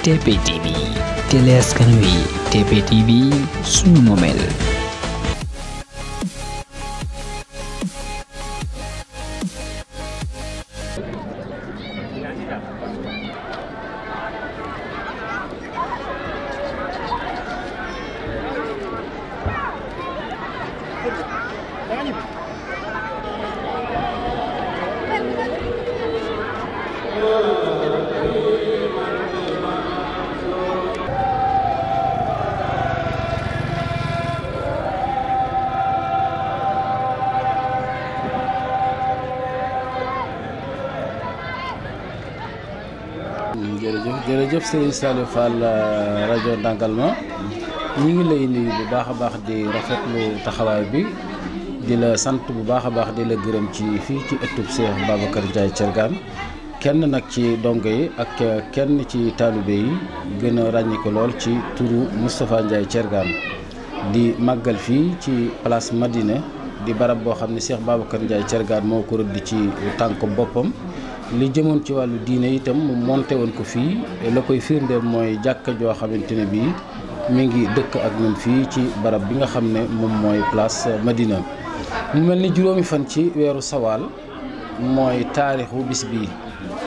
TPTV télé askan wi TPTV suñu moomeel. jërëjëf Serigne Saliou Fall rajo Ndangalma ñu ngi lay nuyu bu baax a baax di rafetlu taxawaay bi di la sant bu baax a baax di la gërëm ci fii ci ëttub Cheikh Babacar Ndiaye Thiergane kenn nag ci dongo yi ak kenn ci taalibe yi gën a ràññi ko lool ci turu Moustapha Ndiaye Thiergane di màggal fii ci place Madina di barab boo xam ne Cheikh Babacar Ndiaye Thiergane moo ko rëdd ci tànk boppam. li jëmoon ci wàllu diine itam mu monté woon ko fii la koy firndeel mooy jàkka joo xamante ne bii mi ngi dëkk ak ñun fii ci barab bi nga xam ne moom mooy place Madina mu mel ni juróomi fan ci weeru sawaal mooy taarixu bis bi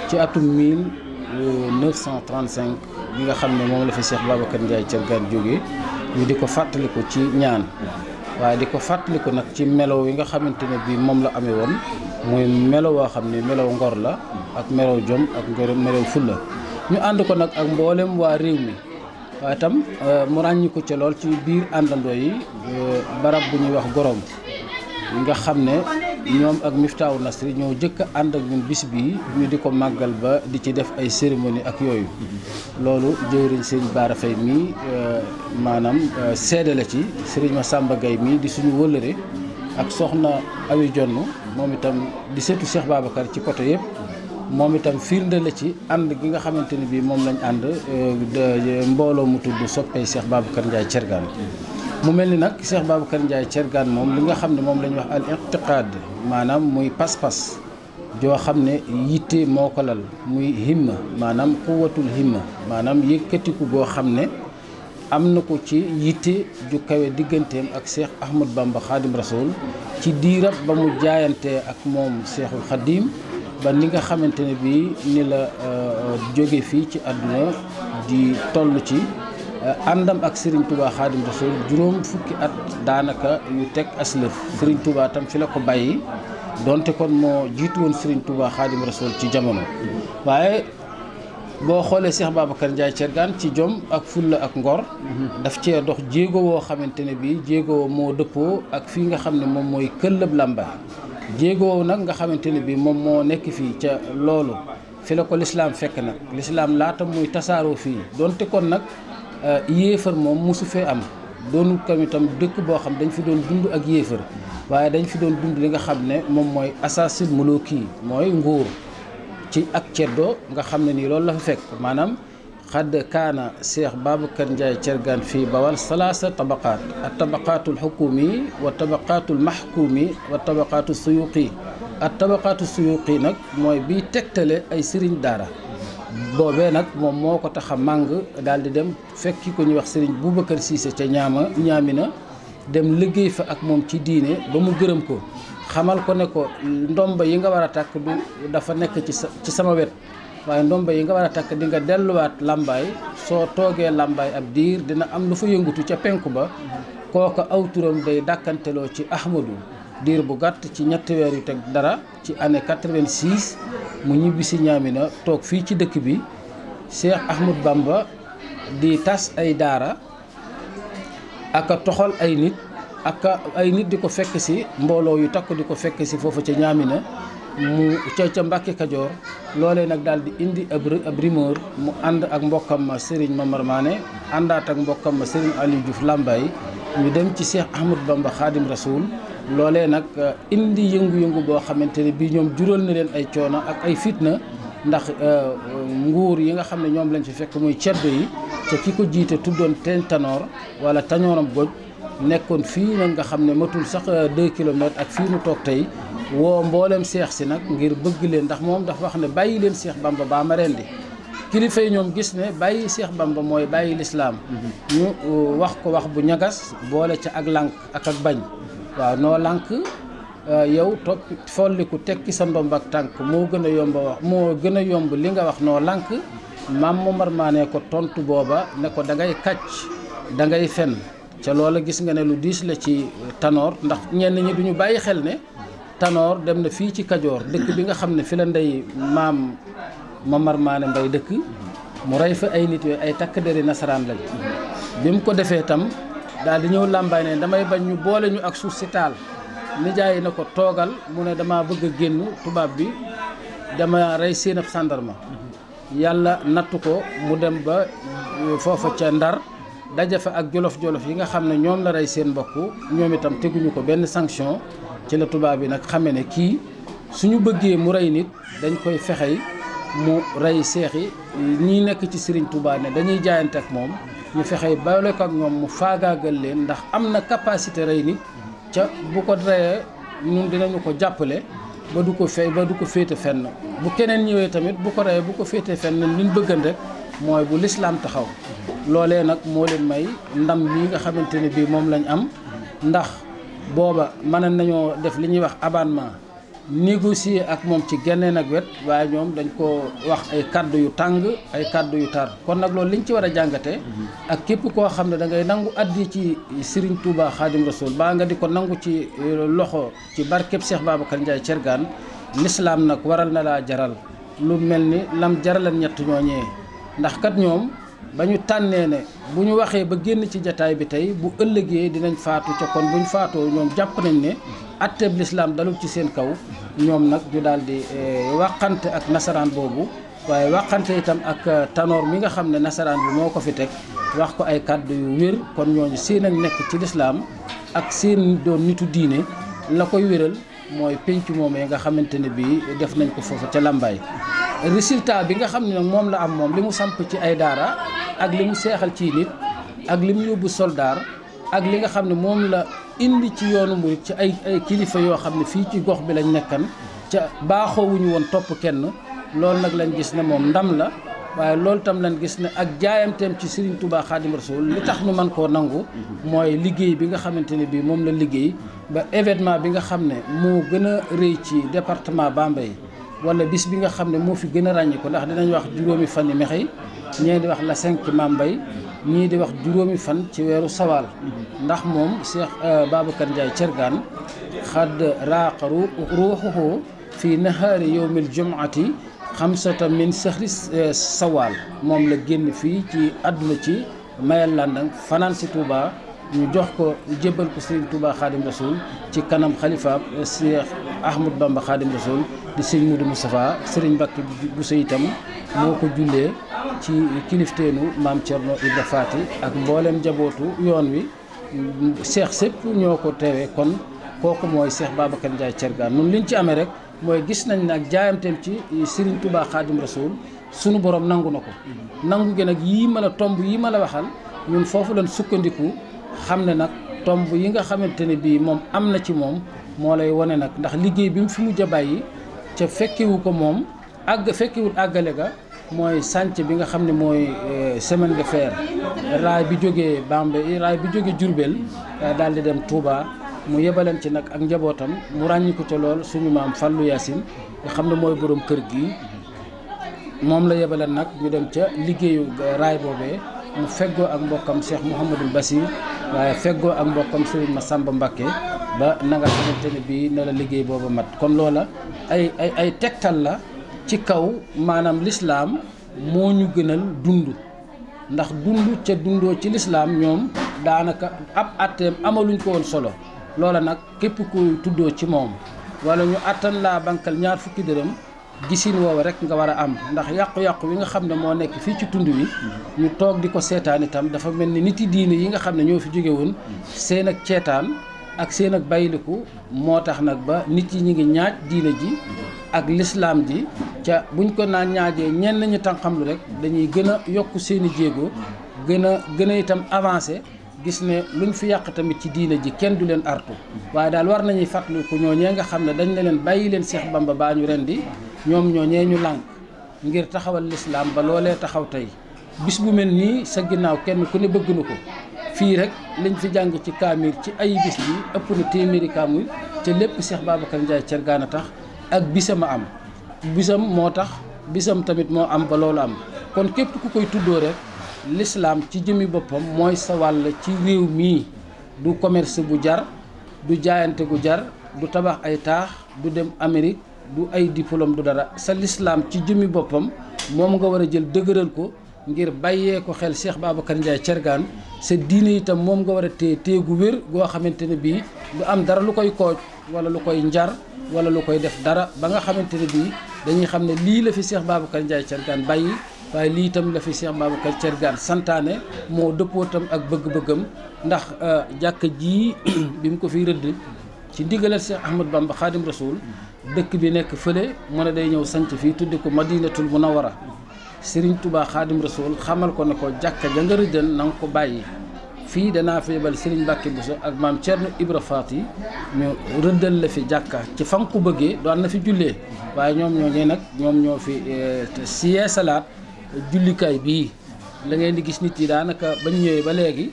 ci atum 1935 bi nga xam ne moom la fi Cheikh Babacar Ndiaye Thiergane jóge ñu di ko fàttaliku ci ñaan waaye di ko fàttaliku nag ci melo yi nga xamante ne bii moom la amee woon muy melo woo xam ne melo ngor la ak melo jom ak melo fulla ñu ànd ko nag ak mboolem waa réew mi waaye itam mu ràññi ko ca lool ci biir àndandoo yi barab bu ñuy wax gorom nga xam ne ñoom ak Miftaahu Nasri ñoo jëkk a ànd ak ñun bis bii ñu di ko màggal ba di ci def ay cérémonie ak yooyu loolu jëwriñ Serigne Bara Faye mii maanaam seede la ci Serigne Massamba Gaye mii di suñu wëllëre ak soxna Awi Jonn moom itam di seetu Cheikh Babacar ci côté yëpp moom itam firnde la ci ànd gi nga xamante ne bii moom lañ ànd mbooloo mu tudd soppey Cheikh Babacar Ndiaye Thiergane mu mel ni nag Cheikh Babacar Ndiaye Thiergane moom li nga xam ne moom la ñuy wax al iqtiqaad maanaam muy pas-pas joo xam ne yitte moo ko lal muy himma maanaam quwwatul himma maanaam yëkkatiku goo xam ne am na ko ci yitte ju kawe digganteem ak Cheikh Ahmad Bamba Khadim Rasoul ci diirab ba mu jaayantee ak moom Cheikhul Khadim ba ni nga xamante ne bii ni la jóge fii ci àdduna di toll ci àndam ak Serigne Touba Khadim Rasoul juróom fukki at daanaka yu teg aslëf Serigne Touba tam fi la ko bàyyi donte kon moo jiitu woon Serigne Touba Khadim Rasoul ci jamono waaye boo xoolee Cheikh Babacar Ndiaye Thiergane ci jom ak fulla ak ngor daf cee dox jéego woo xamante ne bii jéego moo dëppoo ak fii nga xam ne moom mooy këllëb Lambaye jéego woowu nag nga xamante ne bii moom moo nekk fii ca loolu fi la ko lislaam fekk nag lislaam laata muy tasaaroo fii donte kon nag yéefar moom mosu fee am doonu kam itam dëkk boo xam dañ fi doon dund ak yéefar waaye dañ fi doon dund li nga xam ne moom mooy asaasil muluki mooy nguur ci ak ceddo nga xam ne nii loolu la fa fekk maanaam xadd kaana Cheikh Babacar Ndiaye Thiergane fii Bawal salaasa tabaqaat at tabaqaatul xukumi wa tabaqaatul mahkumi wa tabaqaatul suyuqi at tabaqaatul suyuqi nag mooy biy tegtale ay sëriñ daara boobee nag moom moo ko tax a màng daal di dem fekki ko ñuy wax sëriñ Boubacar Cissé ca ñaamina dem liggéey fa ak moom ci diine ba mu gërëm ko xamal ko ne ko ndomba yi nga war a takk du dafa nekk ci sama wet waaye ndomba yi nga war a takk di nga delluwaat Lambaye soo toogee Lambaye ab diir dina am lu fa yëngutu ca penku ba kooka aw turam day dàkkanteloo ci Ahmadou diir bu gàtt ci ñetti weer yu teg dara ci année 86 mu ñibbi si ñaamina toog fii ci dëkk bi Cheikh Ahmadou Bamba di tas ay daara ak a toxal ay nit ak ay nit di ko fekk si mbooloo yu takk di ko fekk si foofu ca ñaamina mu ca Mbàkke Kajoor loolee nag daal di indi ab rumeur mu ànd ak mbokkam ma Serigne Mamar Mané àndaat ak mbokkam ma Serigne Aliou Diouf Lambaye ñu dem ci Cheikh Ahmadou Bamba Khadim Rasoul loolee nag indi yëngu-yëngu boo xamante ne bii ñoom jural na leen ay coono ak ay fitna ndax nguur yi nga xam ne ñoom lañ fi fekk muy ceddo yi te ki ko jiite tuddoon teen tanoor wala tañooram goj nekkoon fii nag nga xam ne matul sax 2 kilomètres ak fii mu toog tey woo mboolem seex si nag ngir bëgg leen ndax moom dafa wax ne bàyyi leen Cheikh Bamba baa ma rendi kilifa yi ñoom gis ne bàyyi Cheikh Bamba mooy bàyyi lislaam ñu wax ko wax bu ñagas boole ca ak lànk ak bañ waaw noo lànk yow topp folliku tekki sa ndomb ak tànk moo gën a yomb wax moo gën a yomb li nga wax noo lànk maam Momar Mané ko tontu booba ne ko da ngay kàcc da ngay fen ca loola gis nga ne lu diis la ci Tanor ndax ñenn ñi duñu bàyyi xel ne Tanor dem na fii ci Kajoor dëkk bi nga xam ne fi la ndey maam Momar Mané Mbay dëkk mu rey fa ay nit yooyu ay takk deri nasaraan lañ bi mu ko defee tam daal di ñëw làmbaay ne damay bañ ñu boole ñu ak suuf si taal nijaay na ko toogal mu ne dama bëgg a génn tubaab bi dama rey seen ab sàndarma yàlla nattu ko mu dem ba foofa ca Ndar daje fa ak jolof-jolof yi nga xam ne ñoom la rey seen mbokk ñoom itam teguñu ko benn sanction ci la tubaab bi nag xame ne kii suñu bëggee mu rey nit dañ koy fexey mu rey seex yi ñi nekk ci Serigne Touba ne dañuy jaayante ak moom ñu fexey boole ko ak ñoom mu faagaagal leen ndax am na capacité rey nit ca bu ko reyee ñun dinañu ko jàppale ba du ko féete fenn bu keneen ñëwee tamit bu ko reyee bu ko féete fenn liñ bëggan rek mooy bu lislaam taxaw loolee nag moo leen may ndam lii nga xamante ne bii moom lañ am ndax booba mën nañoo def li ñuy wax abattement négocier ak moom ci geneen ak wet waaye ñoom dañ ko wax ay kaddu yu tàng ay kaddu yu tar kon nag loolu liñ ci war a jàngate ak képp koo xam ne da ngay nangu addi ci Serigne Touba Khadim Rasoul baa nga di ko nangu ci loxo ci barkeb Cheikh Babacar Ndiaye Thiergane l'islam nag waral na laa jaral lu mel ni lam jaralan ñett ñooñee ndax kat ñoom ba ñu tànnee ne bu ñu waxee ba génn ci jataay bi tey bu ëllëgee dinañ faatu ca kon bu ñu faatoo ñoom jàpp nañ ne atteb lislaam dalul ci seen kaw ñoom nag ñu daal di waxante ak nasaraan boobu waaye waxante itam ak Tanor mi nga xam ne nasaraan bi moo ko fi teg wax ko ay kàddu yu wér kon ñooñu seen ak nekk ci lislaam ak seen doon nitu diine la koy wéral mooy penc moomee nga xamante ne bii def nañ ko foofu ca Lambaay résultat bi nga xam ne nag moom la am moom li mu samp ci ay daara ak li mu seexal ci nit ak li mu yóbbu soldaar ak li nga xam ne moom la indi ci yoonu murit ci ay kilifa yoo xam ne fii ci gox bi lañ nekkan ca baaxoowuñu woon topp kenn loolu nag lañ gis ne moom ndam la waaye loolu tam lañ gis ne ak jaayamteem ci Serigne Touba Khadim Rasoul li tax ñu mën koo nangu mooy liggéey bi nga xamante ne bii moom la liggéey ba événement bi nga xam ne moo gën a rëy ci département Bambey wala bis bi nga xam ne moo fi gën a ràññi ko ndax dinañ wax juróomi fan yi mexey ñii di wax la 5 Mambay ñii di wax juróomi fan ci weeru sawaal ndax moom Cheikh Babacar Ndiaye Thiergane xadd raaqaru ruuxuhu fii nahaari yowmil jumuati xamsata min sahri sawaal moom la génn fii ci àdduna ci mayal landang fanaan si Touba ñu jox ko jébbal ko Serigne Touba Khadim Rasoul ci kanam xalifaab Cheikh Ahmad Bamba Khadim Rasoul di Serigne Moudou Moustapha Serigne Mbacké Bousso itam moo ko jullee ci kilifteenu maam Thierno Ibra Faty ak mboolem njabootu yoon wi Cheikh sépp ñoo ko teewee kon kooku mooy Cheikh Babacar Ndiaye Thiergane nun liñ ci amee rek mooy gis nañ ne ak jaayamteem ci Serigne Touba Khadim Rasoul sunu borom nangu na ko nangu gi nag yii ma la tomb yii ma la waxal ñun foofu lañ sukkandiku xam ne nag tomb yi nga xamante ne bii moom am na ci moom moo lay wane nag ndax liggéey bi mu fi mujj a bàyyi ca fekkiwu ko moom fekkiwul àggale ga mooy sànc bi nga xam ne mooy chemin de fer raay bi jógee Bambey raay bi jógee Diourbel daal di dem Touba mu yebaleen ci nag ak njabootam mu ràññi ko ca lool suñu maam Fallou Yacine nga xam ne mooy borom kër gi moom la yebaleen nag ñu dem ca liggéeyu raay boobee mu feggoo ak mbokkam Cheikh Mouhamadul Bassir waaye feggoo ak mbokkam Serigne Massamba Mbacké ba na nga xamante ne bii ne la liggéey booba mat kon loola ay tegtal la ci kaw maanaam lislaam moo ñu gënal dund ndax dund ca dundoo ci lislaam ñoom daanaka ab atteem amaluñ ko woon solo loola nag képp ku tuddoo ci moom wala ñu attan laa bankal ñaar fukki dërëm gisin woowa rek nga war a am ndax yàqu-yàqu wi nga xam ne moo nekk fii ci tund wi ñu toog di ko seetaan itam dafa mel ni nit yi diine yi nga xam ne ñoo fi jóge woon seen ak ceetaan ak seen ak bayliku moo tax nag ba nit yi ñu ngi ñaaj diine ji ak lislaam ji ca buñ ko naan ñaajee ñenn ñi tam xam lu rek dañuy gën a yokk seeni jéego gën a itam avancé gis ne luñ fi yàq tamit ci diine ji kenn du leen artu waaye daal war nañuy fàttaliku ñooñee nga xam ne dañ ne leen bàyyi leen Cheikh Bamba baa ñu rendi ñoom ñooñee ñu lànk ngir taxawal lislaam ba loolee taxaw tey bis bu mel nii sa ginnaaw kenn ku ne bëgg na ko fii rek liñ fi jàng ci kaamir ci ay bis bi ëpp na téeméeri kaamil te lépp Cheikh Babacar Ndiaye Thiergane a tax ak bisam a am bisam moo tax bisam tamit moo am ba loolu am kon képp ku koy tuddoo rek lislaam ci jëmi boppam mooy sa wàll ci réew mii du commerce bu jar du jaayante gu jar du tabax ay taax du dem Amérique du ay diplôme du dara sa lislaam ci jëmi boppam moom nga war a jël dëgëral ko ngir bàyyee ko xel Cheikh Babacar Ndiaye Thiergane sa diine itam moom nga war a téye gu wér goo xamante ne bii du am dara lu koy kooj wala lu koy njar wala lu koy def dara ba nga xamante ne bii dañuy xam ne lii la fi Cheikh Babacar Ndiaye Thiergane bàyyi waaye lii itam la fi Cheikh Babacar Thiergane santaane moo dëppoo itam ak bëgg-bëggam ndax jàkka jii bi mu ko fiy rëdd ci ndigalal Cheikh Ahmad Bamba Khadim Rasoul dëkk bi nekk fële mu ne day ñëw sanc fii tudde ko Madinatul Munawwara Serigne Touba Khadim Rasoul xamal ko ne ko jàkka ja nga rëddal na nga ko bàyyi fii danaa fi yebal Serigne Mbacke Bousso ak maam Thierno Ibra Faty ñu rëddal la fi jàkka ci fa nga ko bëggee doon na fi jullee waaye ñoom ñooñee nag ñoom ñoo fi siyee salaat jullikaay bii la ngeen di gis nit yi daanaka bañ ñëwee ba léegi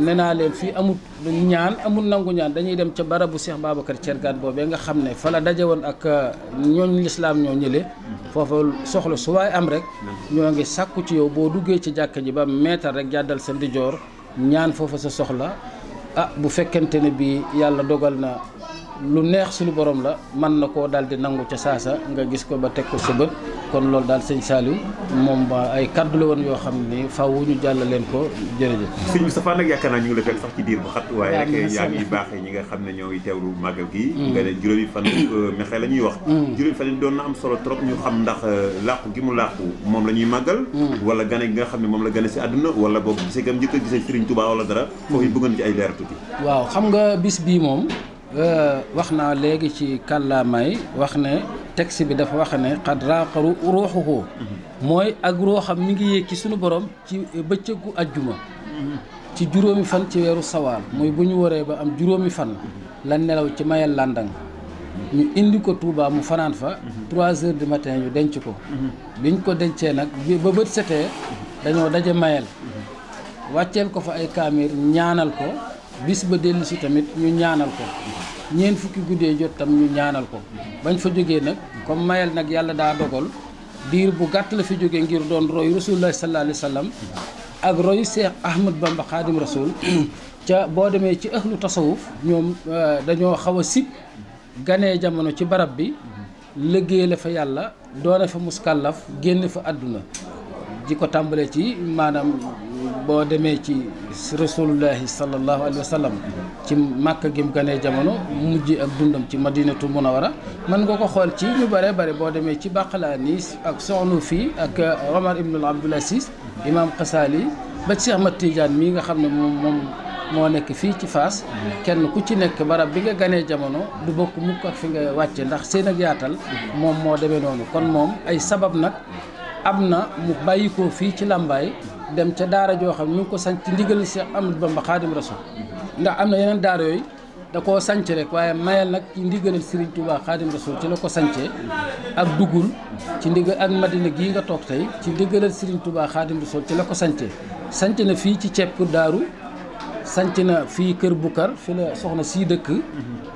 nee naa leen fii amul ñaan amul nangu ñaan dañuy dem ca barabu Cheikh Babacar Thiergane boobee nga xam ne fa la daje woon ak ñooñ lislaam ñoo ñële foofa soxla su waay am rek ñoo ngi sàkku ci yow boo duggee ci jàkka ji ba meetar rek jàddal sa ndijoor ñaan foofa sa soxla bu fekkente ne bii yàlla dogal na lu neex suñu borom la mën na koo daal di nangu ca saasa nga gis ko ba teg ko sa bët kon loolu daal sëñ Saliou moom ba ay kaddu la woon yoo xam ni faaw ñu jàll leen ko jërëjëf. sëñ Moustapha nag yaakaar naa ñu ngi la fekk sax ci diir bu xat waaye rek yaa ngi baaxee ñi nga xam ne ñoo ngi teewlu màggal gi nga ne juróomi fan mexe la ñuy wax juróomi fan yi doon na am solo trop ñu xam ndax làqu gi mu làqu moom la ñuy màggal wala gane gi nga xam ne moom la gane si àdduna wala boobu gisee gam njëkk a gisee Serigne Touba wala dara foofu yi bëggoon ci ay leer tuuti. waaw xam nga bis bii moom wax naa léegi ci kàllaamay wax ne texte bi dafa wax ne xad raaqaru ruuxuhu mooy ak ruuxam mi ngi yéeg ci suñu borom ci bëccëgu ajjuma ci juróomi fan ci weeru sawaal mooy bu ñu waree ba am juróomi fan la nelaw ci mayel landang ñu indi ko Touba mu fanaan fa 3 heures du matin ñu denc ko biñ ko dencee nag ba bët setee dañoo daje mayel wàcceel ko fa ay kaamir ñaanal ko bis ba dellu si tamit ñu ñaanal ko ñeent fukki guddee jot tam ñu ñaanal ko bañ fa jógee nag comme mayel nag yàlla daa dogal diir bu gàtt la fi jógee ngir doon roy rasulullah sallallahu alayhi wa sallam ak roy Cheikh Ahmad Bamba Khadim Rasoul ca boo demee ci ahlu tasawuf ñoom dañoo xaw a sib ganee jamono ci barab bi liggéey la fa yàlla doone fa muskàllaf génn fa àdduna di ko tàmbalee ci maanaam boo demee ci rasulullahi sallallahu alayhi wa sallam ci màkka gim ganee jamono mujj ak dundam ci madinatul munawara mën nga ko xool ci ñu bare bare boo demee ci Baqalaani ak soxnu fii ak Omar ibnul Abdul Aziz imam Xasaali ba Cheikh Ahmad Tidiane mii nga xam ne moom moo nekk fii ci Fass kenn ku ci nekk barab bi nga ganee jamono du bokk mukk ak fi nga wàcce ndax seen ak yaatal moom moo demee noonu kon moom ay sabab nag am na mu bàyyi ko fii ci Lambaay dem ca daara joo xam ñu ngi ko sanc ci ndigal Cheikh Ahmadou Bamba Khadim Rasoul ndax am na yeneen daara yooyu da koo sanc rek waaye mayal nag ci ndigalal Serigne Touba Khadim Rasoul ci la ko sancee ak dugul ci ndigal ak Madina gii nga toog tey ci ndigalal Serigne Touba Khadim Rasoul ci la ko sancee sanc na fii ci ceeb daaru sanc na fii kër Bukar fi la soxna sii dëkk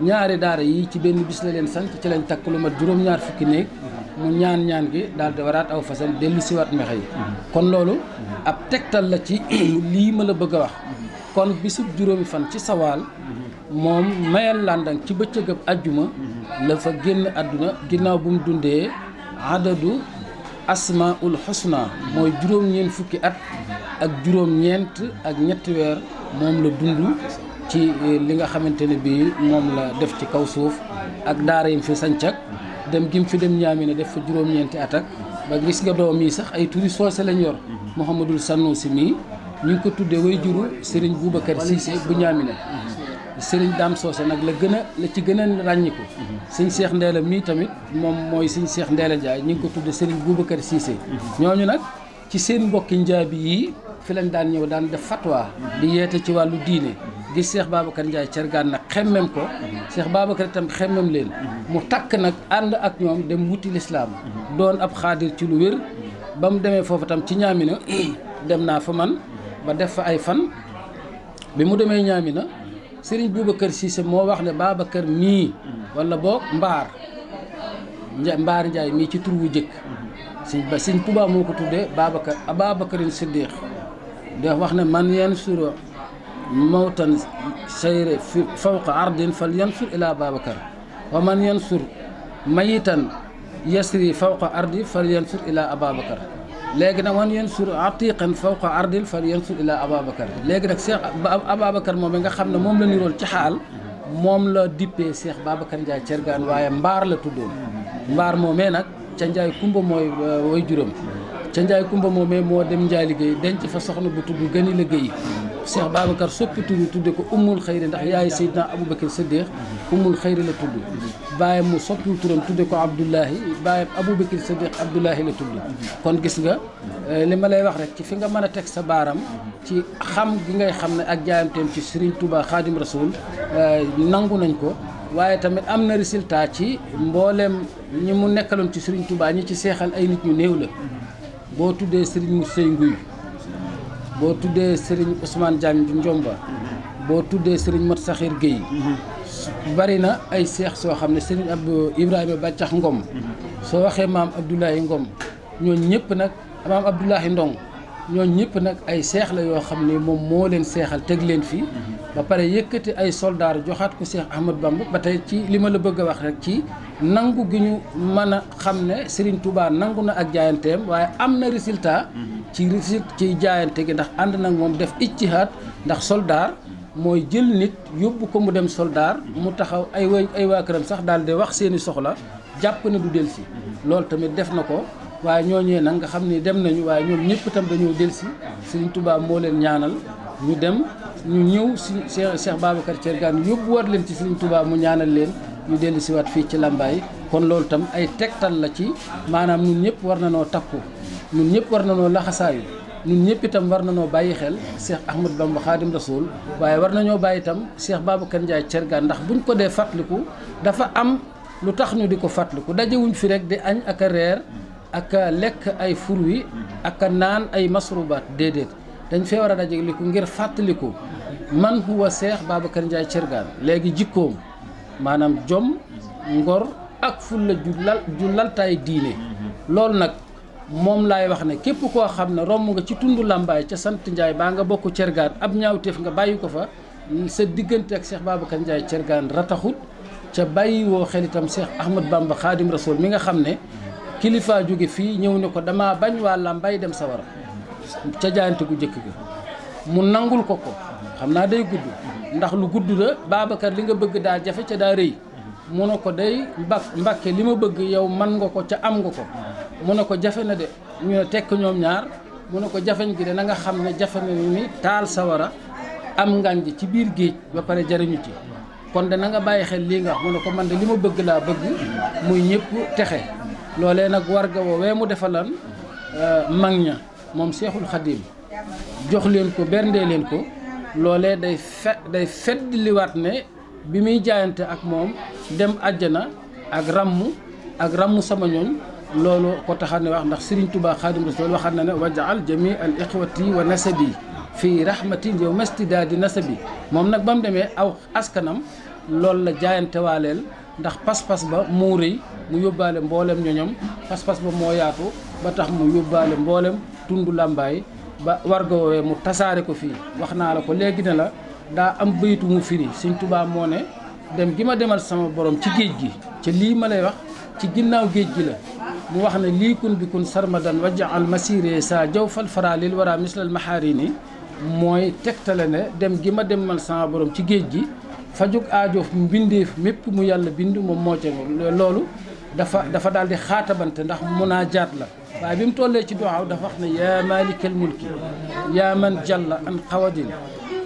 ñaari daara yi ci benn bis la leen sanc ci lañ takk lu mat juróom-ñaar fukki néeg mu ñaan gi daal di waraat aw fasal dellu siwaat mexe yi kon loolu ab tegtal la ci lii ma la bëgg a wax kon bisub juróomi fan ci sawaal moom mayal landang ci bëccëgab ajjuma la fa génn àdduna ginnaaw bu mu dundee adadu asmaul husna mooy juróom-ñeent fukki at ak juróom-ñeent ak ñetti weer moom la dund ci li nga xamante ne bii moom la def ci kaw suuf ak daara yim fi sancak dem gim fi dem ñaami ne def fa juróom-ñeenti at ak ba gis nga doom yi sax ay turi soose lañ yor Mouhamadul Sanusi mii ñu ngi ko tuddee way juru Serigne Boubacar Cissé bu ñaami ne Serigne Dame Soose nag la ci gën a ràññiku sëñ Cheikh Ndeela mii tamit moom mooy sëñ Cheikh Ndeela Ndiaye ñu ngi ko tuddee Serigne Boubacar Cissé ñooñu nag ci seen mbokki njaabi yi fi lañ daan ñëw daan def fatwa di yeete ci wàllu diine gis Cheikh Babacar Ndiaye Thiergane nag xemmem ko Cheikh Babacar itam xemmem leen mu takk nag ànd ak ñoom dem wuti lislaam doon ab xaadir ci lu wér ba mu demee foofu tam ci Ñaamina dem naa fa man ba def fa ay fan bi mu demee Ñaamina Serigne Boubacar Cissé moo wax ne Babacar mii wala boog Mbaar Njaay mii ci tur wu jëkk Sëñ Tuubaa moo ko tuddee Ababakarin Siddiq da wax ne man yansur mawtan sayre fawqa ardin fal yansur ila Babacar wa man yansur mayitan yasri fawqa ardi fal yansur ila Ababacar léegi nag man yansur atiqan fawqa ardin fal yansur ila Ababacar léegi nag Cheikh Ababacar moom nga xam ne moom la nirool ci xaal moom la dippee Cheikh Babacar Ndiaye Thiergane waaye Mbaar la tuddoon Mbaar moomee nag ca Ndiaye Kumba mooy way juróom ca Ndiaye Kumba moomee moo dem Ndiaye liggéey denc fa soxna bu tudd gëni liggéey Cheikh Babacar soppi turu tudde ko Ummul Xayri ndax yaay Seydina Aboubacar Siddiq Ummul Xayri la tudd baayam mu soppiwul turam tudde ko Abdoulahi baayam Aboubacar Siddiq Abdoulahi la tudd kon gis nga li ma lay wax rek ci fi nga mën a teg sa baaram ci xam gi ngay xam ne ak jaayamteem ci Serigne Touba Khadim Rasoul nangu nañ ko waaye tamit am na résultat ci mbooleem ñi mu nekkaloon ci Serigne Touba ñi ci seexal ay nit ñu néew la boo tuddee Serigne Moussey Nguy boo tuddee Serigne Ousmane Diagne Ndiomba boo tuddee Serigne Mat Saxir Guèye bari na ay seex soo xam ne Serigne Abdou Ibrahima Bàccax Ngom soo waxee maam Abdoulaye Ngom ñooñu ñëpp nag maam Abdoulaye Ndong ñooñu ñëpp nag ay seex la yoo xam ne moom moo leen seexal teg leen fii ba pare yëkkati ay soldaar joxaat ko Cheikh Ahmad Bamba ba tey ci li ma la bëgg a wax rek ci nangu gi ñu mën a xam ne Serigne Touba nangu na ak jaayanteem waaye am na résultat ci jaayante gi ndax ànd nag moom def ijtihaad ndax soldaar mooy jël nit yóbbu ko mu dem soldaar mu taxaw ay waa këram sax daal di wax seeni soxla jàpp ne du delsi loolu tamit def na ko waaye ñooñee nag nga xam ni dem nañu waaye ñoom ñëpp itam dañoo delsi Serigne Touba moo leen ñaanal ñu dem ñu ñëw si Cheikh Babacar Thiergane yóbbuwaat leen ci Serigne Touba mu ñaanal leen ñu dellu siwaat fii ci Lambaye kon loolu tam ay tegtal la ci maanaam ñun ñëpp war na noo takku ñun ñëpp war na noo laxasaayu ñun ñëpp itam war na noo bàyyi xel Cheikh Ahmad Bamba Khadim Rasoul waaye war nañoo bàyyi itam Cheikh Babacar Ndiaye Thiergane ndax buñ ko dee fàttaliku dafa am lu tax ñu di ko fàttaliku dajewuñ fi rek di añ ak a reer ak a lekk ay fruits ak a naan ay masrubaat déedéet dañ fee war a dajaliku ngir fàttaliku man huwa Cheikh Babacar Ndiaye Thiergane léegi jikkoom maanaam jom ngor ak fulla ju laltaay diine loolu nag moom laay wax ne képp koo xam ne romb nga ci tundu Lambaye ca sant Ndiaye baa nga bokk Thiergane ab ñaawteef nga bàyyi ko fa sa diggante ak Cheikh Babacar Ndiaye Thiergane rataxut ca bàyyi woo xel itam Cheikh Ahmad Bamba Khadim Rasoul mi nga xam ne kilifa jóge fii ñëw ne ko dama bañ waa Lambaye dem sawara ca jaayante gu njëkk ga mu nangul ko xam naa day gudd ndax lu gudd la Babacar li nga bëgg daa jafe ca daa rëy mu ne ko day Mbàkke li ma bëgg yow man nga ko ca am nga ko mu ne ko jafe na de ñu ne tekk ñoom ñaar mu ne ko jafeñ gi de na nga xam ne jafe na ni taal sawara am ngànj ci biir géej ba pare jariñu ci kon de na nga bàyyi xel lii nga wax mu ne ko man de li ma bëgg laa bëgg muy ñëpp texe loolee nag war ga woowee mu defalan mag ña moom Seexul Xadim jox leen ko berndee leen ko loolee day fedd liwaat ne bi muy jaayante ak moom dem àjjana ak ràmm sama ñooñ loolu ko taxal ne wax ndax Serigne Touba Khadim Rasoul waxaat na ne wajaal jami al ikhwati wa nasabi fii rahmatin yow mastidaadi nasabi moom nag ba mu demee aw askanam loolu la jaayante waaleel ndax pas-pas ba moo rëy mu yóbbaale mboolem ñoñom pas-pas ba moo yaatu ba tax mu yóbbaale mboolem tundu Lambaye ba warga woowee mu tasaare ko fii wax naa la ko léegi ne la daa am baytu mu firi Sëñ Tuubaa moo ne dem gi ma demal sama borom ci géej gi ca lii ma lay wax ci ginnaaw géej gi la mu wax ne lii kun bi kun sarmadan wajaal masiré sa jaw fal fara lil wara mislal maharini mooy tegtale ne dem gi ma demal sama borom ci géej gi fajug aajoof mbindeef mépp mu yàlla bind moom moo ca loolu dafa daal di xaatabante ndax munaajaat la waaye bi mu tollee ci duwaaw dafa wax ne yaa malikal mulki yaa man jalla an xawadin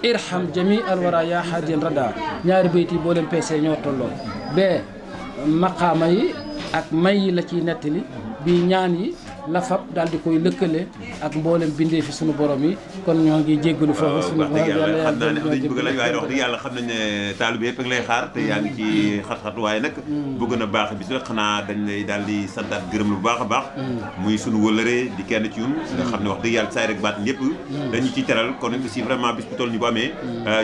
irham jami al wara yaa haadiyan rada ñaari bayt yi boo leen peesee ñoo tolloo bee maqaama yi ak may yi la ciy nettali bii ñaan yi la fab daal di koy lëkkale ak mboolem bindee fi suñu borom yi kon ñoo ngi jéggalu foofu suñu wax dëgg yàlla xam naa ne am nañu bëgg laaj waaye wax dëgg yàlla xam nañ ne taalibe yëpp lay xaar te yaa ngi ci xat-xat waaye nag bëgg na baax bis rek xanaa dañ lay daal di santaat gërëm lu baax a baax muy suñu wëllëree di kenn ci ñun nga xam ne wax dëgg yàlla saay rek baat ñëpp dañu ci teral kon aussi vraiment bis bu toll ñu bu amee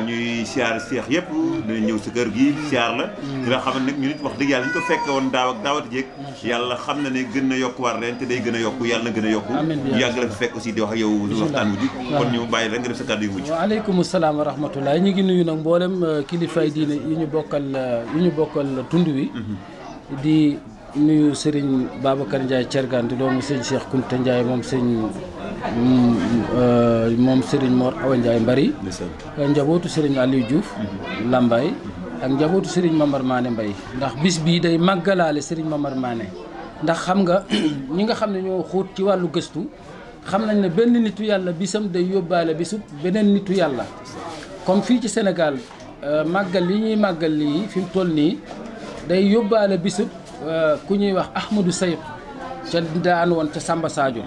ñuy siyaar seex yëpp dinañ ñëw sa kër gi siyaar la nga xam ne nag ñu nit wax dëgg yàlla ñu ko fekke woon daaw ak daawati jéeg yàlla xam na ne gën na yokk war ren te day gën a yokku yàlla na gën a yokku ñu yàgg la fi fekk aussi di wax ak yow waxtaan wu ji kon ñu bàyyi rek nga def sa kàddu yu mujj waaleykum salaam wa rahmatullah ñu ngi nuyu nag mboolem kilifaay diine yi ñu bokkal tund wi di nuyu Serigne Babacar Ndiaye Thiergane di doomu sëñ Cheikh Kounta Ndiaye moom Serigne Mor Awa Ndiaye Mbari njabootu Serigne Aliou Diouf Lambaye ak njabootu Serigne Mamar Mané Mbaye ndax bis bii day màggalaale Serigne Mamar Mané ndax xam nga ñi nga xam ne ñoo xóot ci wàllu gëstu xam nañ ne benn nitu yàlla bisam day yóbbaale bisub beneen nitu yàlla comme fii ci Sénégal màggal li ñuy màggal lii fi mu toll nii day yóbbaale bisub ku ñuy wax Ahmadou Sayq ca daan woon ca Samba Sadio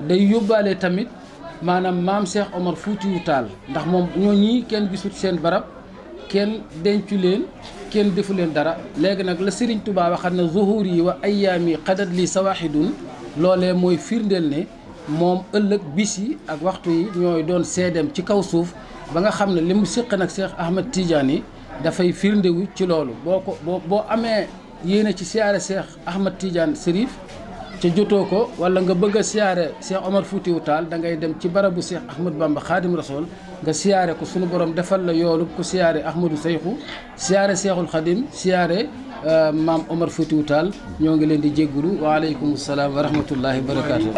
day yóbbaale tamit maanaam maam Cheikh Omar Foutiyou Tall ndax moom ñoo ñii kenn gisut seen barab kenn dencu leen kenn defu leen dara léegi nag la Serigne Touba waxat na zuhur yi wa ayyaami xadat li sawahidun loolee mooy firndeel ne moom ëllëg bis yi ak waxtu yi ñooy doon seedeem ci kaw suuf ba nga xam ne li mu séq nag Cheikh Ahmed Tidiane yi dafay firndewu ci loolu boo amee yéene ci siyaare Cheikh Ahmed Tidiane Serif ca jotoo ko wala nga bëgg a siyaare Cheikh Omar Foutiyou Tall da ngay dem ci barabu Cheikh Ahmed Bamba Khadim Rasoul nga siyaare ko sunu borom defal la yoolu ku siyaare Ahmadou Sayxu siyaare Cheikhul Khadim siyaare maam Omar Foutiyou Tall ñoo ngi leen di jéggulu waaleykum salaam wa rahmatullahi wa barakaatu.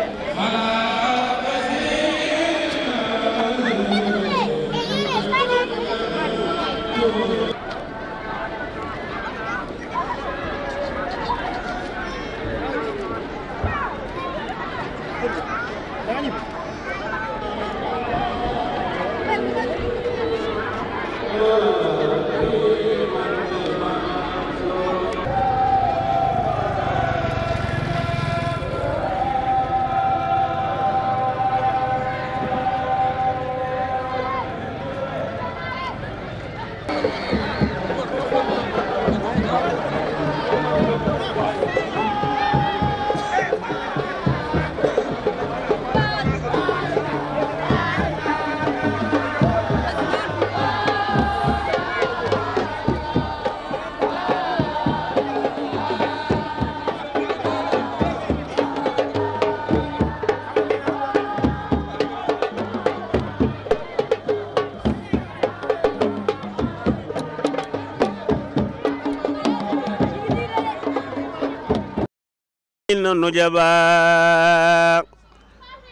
نجبا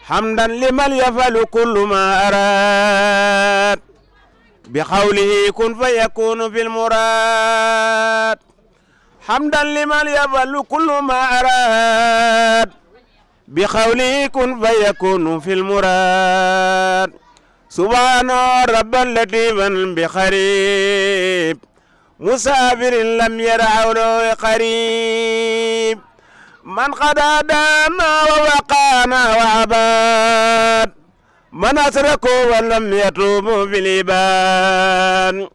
حمدا لمن يفعل كل ما أراد بقوله كن فيكون في المراد حمدا لمن يفعل كل ما أراد بقوله كن فيكون في المراد سبحان رب لطيفا بخريب مسافر لم يرعه له قريب من قد هدانا ووقانا وعباد من أسركوا ولم يتوبوا في العباد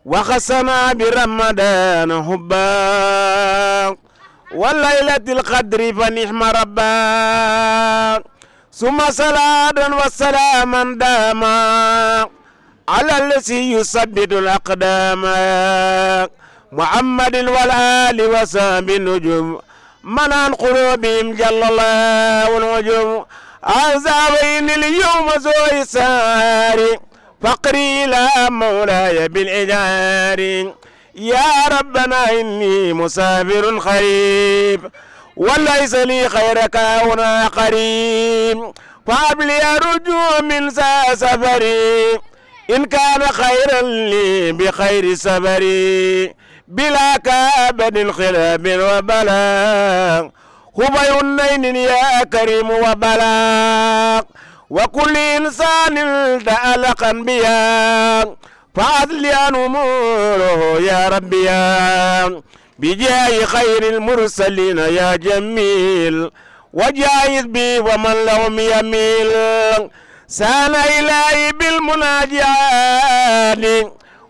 وخصنا برمضان حبا والليلة القدر فنعم ربا ثم صلاة وسلاما داما على الذي يثبت الأقدام محمد والآل وصحبه النجوم من عن قلوبهم جل الله والوجوه عذابين اليوم زوي ساري فقري لا مولاي بالإجار يا ربنا إني مسافر خريف وليس لي خيرك هنا قريب فهب لي رجوع من سفري إن كان خيرا لي بخير سفري بلا كابد الخلاب وبلاغ خبي النين يا كريم وبلاغ وكل إنسان تألقا بيا فأذل عن أموره يا ربي بجاه خير المرسلين يا جميل وجايز بي ومن لهم يميل سان إلهي بالمناجات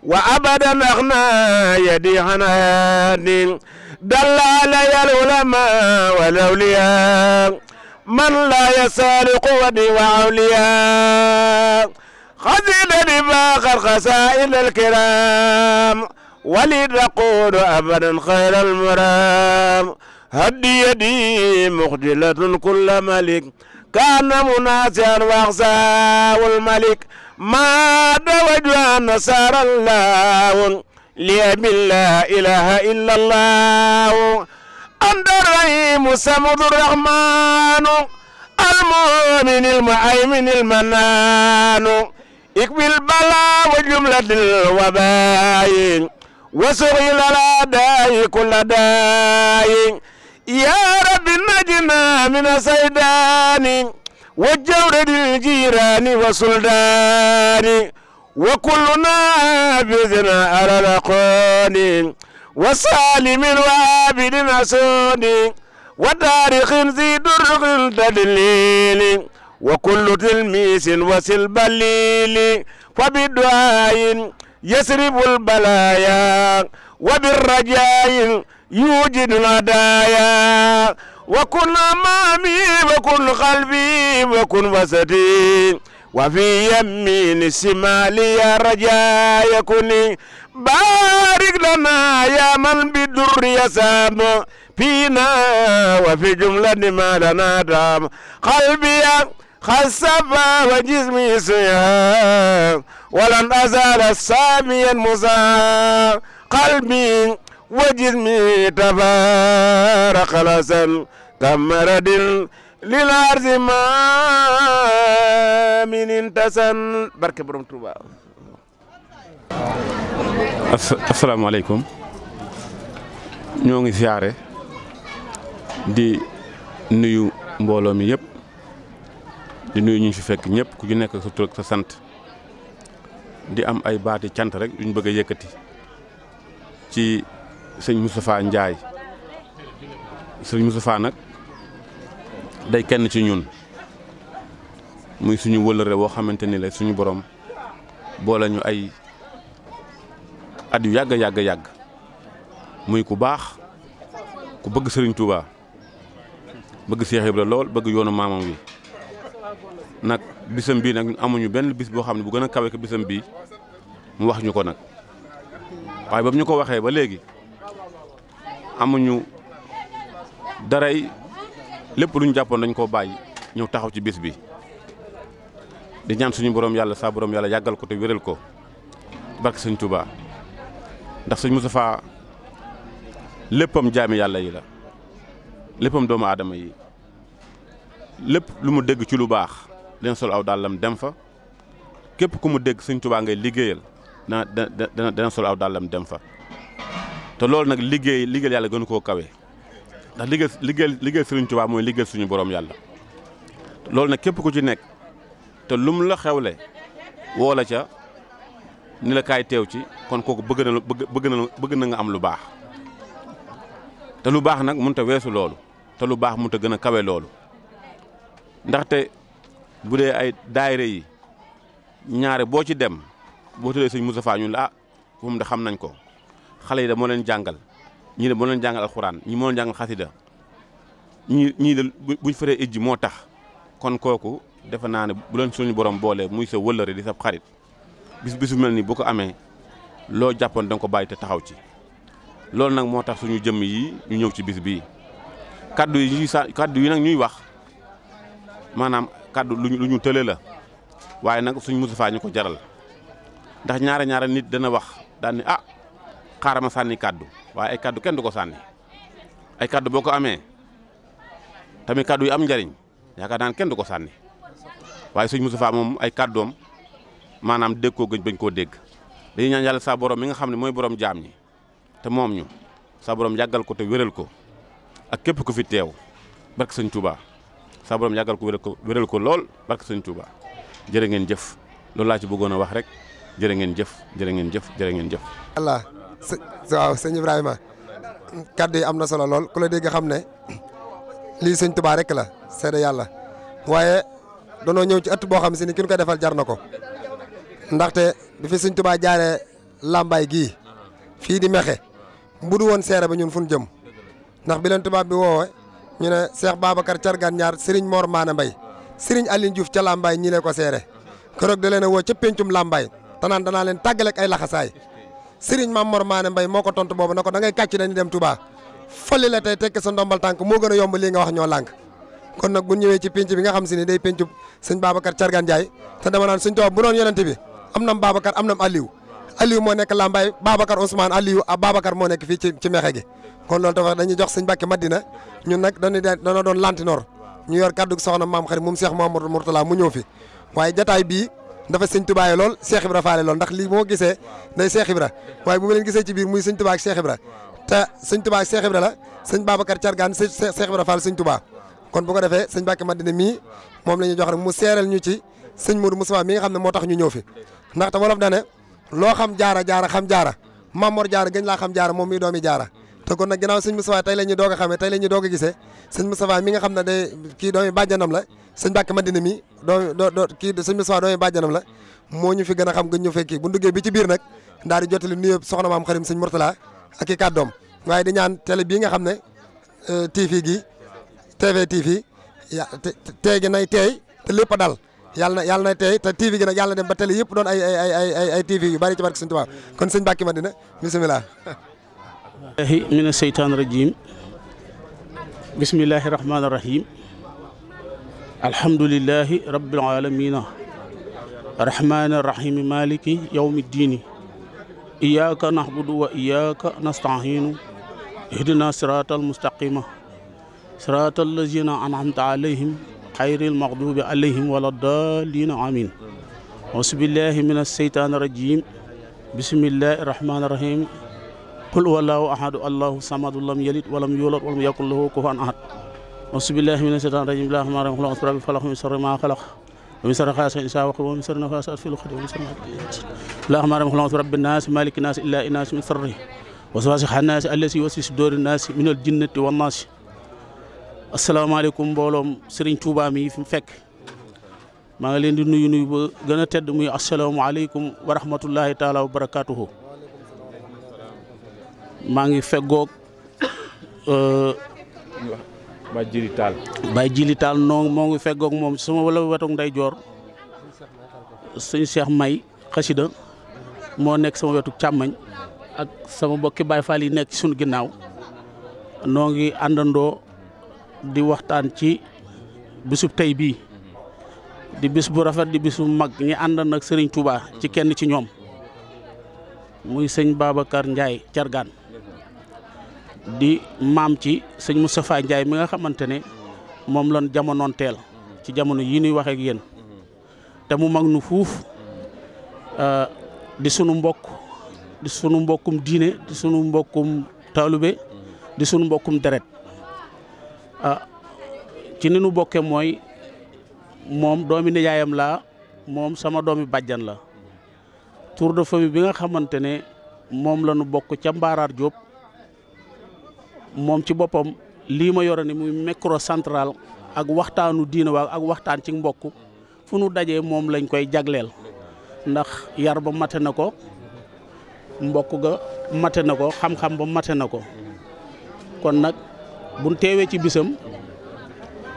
وأبدا أغنى يدي عناد دل علي العلماء والأولياء من لا يسال قوتي وأولياء خزينة باخر خسائل الكرام ولتقول أبدا خير المرام هدي يدي مخجلة كل ملك كان مناسعا واخساه الملك ما دوجه نصار الله لي بالله إله إلا الله أنت الرحيم الصمد الرحمن المؤمن المهيمن المنان اكبل بلا وجملة الوباء وسغل الأداء كل داء يا رب نجنا من السيدان وجورد الجيران وسلطان وكلنا بإذن على الأقوال وسالم وعابد أسود وتاريخ ذي درق تدليل وكل تلميس وسل بليل فبدعاء يسرب البلايا وبالرجاء يوجد الهدايا وكن أمامي وكن خلفي وكن وسطي وفي يمين الشمال يا رجاء يكوني بارك لنا يا من بالدر يسام فينا وفي جملة ما لنا دام قلبي خسف وجسمي سيام ولن أزال ساميا مسام قلبي وجسمي تبارك لسن كمرد للأرض ما من انتسن بركة بروم توبا. السلام عليكم. ñoo ngi siyaare di nuyu mbooloo mi yëpp di nuyu ñu fi fekk ñëpp ku ci nekk sa tur ak sa sant di am ay baati cant rek yu ñu bëgg a yëkkati ci sëñ Moustapha Ndiaye. sëñ Moustapha nag day kenn ci ñun muy suñu wëllëre woo xamante ni la suñu borom boole ñu ay at yu yàgg muy ku baax ku bëgg Serigne Touba bëgg Cheikh Ibra lool bëgg yoonu maamam wi nag bisam bii nag amuñu benn bis boo xam ne bu gën a kawe ko bisam bii mu wax ñu ko nag waaye ba mu ñu ko waxee ba léegi amuñu daray lépp lu ñu jàppoon dañ koo bàyyi ñëw taxaw ci bis bi di ñaan suñu borom yàlla saa borom yàlla yàggal ko te wéral ko barke Sëñ Touba ndax sëñ Moustapha léppam jaami yàlla yi la léppam doomu aadama yi lépp lu mu dégg ci lu baax leen sol aw dàllam dem fa képp ku mu dégg Sëñ Touba ngay liggéeyal dana sol aw dàllam dem fa te loolu nag liggéeyal yàlla gënu koo kawe ndax liggéeyal Sëriñ Touba mooy liggéeyal suñu borom yàlla loolu nag képp ku ci nekk te lum la xewle woo la ca ni la kaay teew ci kon kooku bëgg na nga am lu baax te lu baax nag mënut a weesu loolu te lu baax mënut a gën a kawe loolu ndaxte bu dee ay daayira yi ñaare boo ci dem boo tuddee sëñ Moustapha ñun la moom de xam nañ ko xale yi de moo leen jàngal ñii de moo leen jàngal alxuraan ñii moo leen jàngal xasida ñii de buñ feree ijji moo tax kon kooku defe naa ne bu leen suñu borom boole muy sa wëllëre di sa xarit bisu mel ni bu ko amee loo jàppoon da nga ko bàyyi te taxaw ci loolu nag moo tax suñu jëmm yi ñu ñëw ci bis bii kaddu yi nag ñuy wax maanaam kaddu lu ñu tële la waaye nag suñu Moustapha ñu ko jaral ndax ñaare nit dana wax daan ni xaaral ma sànni kaddu waaye ay kaddu kenn du ko sànni ay kaddu boo ko amee tamit kaddu yi am njariñ yaakaar naan kenn du ko sànni waaye suñu Moustapha moom ay kaddoom maanaam dégg koo gëj bañ koo dégg dañuy ñaan yàlla saa borom mi nga xam ne mooy borom jaam ñi te moom ñu saa borom yàggal ko te wéral ko ak képp ku fi teew barke Sëñ Touba saa borom yàggal ko wéral ko lool barke Sëñ Touba jërë ngeen jëf loolu laa ci bëggoon a wax rek jërë ngeen jëf jërë ngeen jëf jërë ngeen jëf. Allah waaw sëñ Ibrahima kaddu yi am na solo lool ku la dégg xam ne lii sëñ Tuubaa rek la seede yàlla waaye danoo ñëw ci ëtt boo xam si ni ki ñu koy defal jar na ko ndaxte bi fi sëñ Tuubaa jaaree Lambaye gii fii di Mexe bu du woon seere ba ñun fu ñu jëm ndax bi leen tubaab bi woowe ñu ne Cheikh Babacar Cargane ñaar Serigne Mor Maane Mbay Serigne Aline Diouf ca Lambaye ñi lee ko seere keroog da leen a woo ca péncum Lambaye tanaan danaa leen tàggaleeg ay laxasaay Serigne Mame Mor Maane Mbay moo ko tontu boobu na ko da ngay kàcc dañuy dem Touba folli la tey tekki sa ndombal tànk moo gën a yomb lii nga wax ñoo lànk kon nag bu ñëwee ci pénc bi nga xam si ni day péncub sëñ Babacar Cargane Ndiaye te dama naan sëñ Tuubaa bu doon yonente bi am nam Babacar am nam Aliou moo nekk Lambaye Babacar Ousmane Aliou Babacar moo nekk fii ci Mexe gi kon loolu dafa dañuy jox sëñ Mbàkke Madina ñun nag dana doon lantinoor ñu yor kaddu soxna maam xarit moom Cheikh Mouhamadou Mourtala mu ñëw fi waaye jataay bii dafa sëñ Tuubaa lool Cheikh Ibra faale lool ndax lii moo gisee day Cheikh Ibra waaye bu ma leen gisee ci biir muy sëñ Tuubaa ak Cheikh Ibra te sëñ Tuubaa ak Cheikh Ibra la sëñ Babacar Cargane Cheikh Ibra Fall sëñ Tuubaa kon bu ko defee sëñ Mbàkke Madina mii moom la ñuy jox rek mu seeral ñu ci sëñ Modou Moustapha mi nga xam ne moo tax ñu ñëw fi ndaxte wolof dane loo xam jaara xam jaara Mamor jaara gën laa xam jaara moom mii doomi jaara te kon nag ginnaaw sëñ Moustapha tey la ñuy doog a xamee tey la ñuy doog a gisee sëñ Moustapha mi nga xam ne day kii doomi bàjjanam la sëñ Mbàkke Madina mi kii sëñ Moustapha doomi bàjjanam la moo ñu fi gën a xam gën ñu fekk kii bu duggee bi ci biir nag daal di jottali nuyoo soxna maam xarim sëñ Mourtala ak i kàddoom waaye di ñaan télé bii nga xam ne TV tey gi nay teey te lépp a dal yàlla na tey te TV gi nag yàlla na dem ba télé yëpp doon ay TV yu bari ci barke sëñ Tuubaa kon sëñ Mbàkke Madina bisimilah. mina seytaan rajim bismillahi rahmaani rahim alhamdulillahi rabbil alamina rahmaani rahim maliki yawmi ddini iyyaka na'budu wa iyyaka nasta'inu ihdina siratal mustaqima siratal lazina an'amta alayhim xayril maxdubi alayhim wala daalliina amin auzubillahi min asseytaani rajim bismillahi rahmaani rahim qul huwallahu ahadu allahu samadu lam yalid walam yulad walam yakun lahu kufuwan ahad auzubillahi min asseytaani rajim bismillahi rahmaani rahim qul a'uuzu bi rabbil falaq min sharri maa xalaq wa min sharri gaasiqin izaa waqab wa min sharri nafaasaati fil uqad wa min sharri bismillahi rahmaani rahim qul a'uuzu bi rabbin naas maaliki naas ilaahi naas min sharri waswaasi xannaasi allazii yuwaswisu fi suduuri naasi minal jinnati wan naas. asalaamaaleykum mbooloom Serigne Touba mi fi mu fekk maa ngi leen di nuyu ba gën a tedd muy asalaamaaleykum wa rahmatullahi taala wa barakaatuhu. maa ngi feggoog Baye Jili Taal moo ngi feggoog moom sama wala wetoog nday joor sëñ Cheikh May xasida moo nekk sama wetu càmmañ ak sama mbokki Baye Fall yi nekk ci sunu ginnaaw noo ngi àndandoo di waxtaan ci bisub tey bii di bis bu rafet di bis bu mag ñi ànd nag Serigne Touba ci kenn ci ñoom muy sëñ Babacar Ndiaye Cargane di maam ci sëñ Moustapha Ndiaye mi nga xamante ne moom lan jamonoon teel ci jamono yii ñuy waxee ak yéen te mu mag nu fuuf di sunu mbokk di sunu mbokkum diine di sunu mbokkum taalube di sunu mbokkum deret ci ni nu bokke mooy moom doomi nijaayam laa moom sama doomi bàjjan la tour de famille bi nga xamante ne moom la nu bokk ca Mbaaraar Diop moom ci boppam lii ma yore ni muy micro central ak waxtaanu diine waa ak waxtaan ci mbokk fu nu dajee moom lañ koy jagleel ndax yar ba mate na ko mbokk ga mate na ko xam-xam ba mate na ko kon nag buñ teewee ci bisam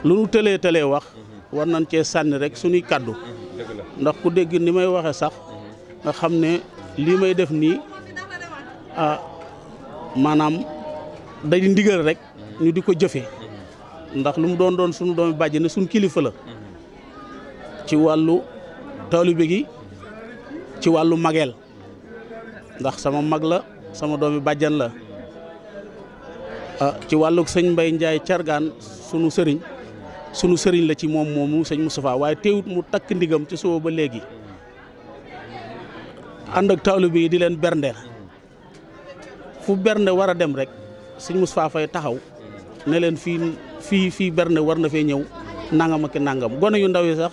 lu nu tëlee wax war nañ cee sànni rek suñuy kàddu ndax ku dégg ni may waxe sax nga xam ne lii may def nii maanaam day ndigal rek ñu di ko jëfe ndax lu mu doon suñu doomi bàjj ne suñu kilifa la ci wàllu taalibe gi ci wàllu mageel ndax sama mag la sama doomi bàjjan la ci wàllug sëñ Mbay Ndiaye Cargane sunu sëriñ la ci moom moomu sëñ Moustapha waaye teewut mu takk ndigam ci suba ba léegi ànd ak taalibe yi di leen berndeel fu bernde war a dem rek sëñ Moustapha fay taxaw ne leen fii bernde war na fee ñëw nangam ak nangam gone yu ndaw yi sax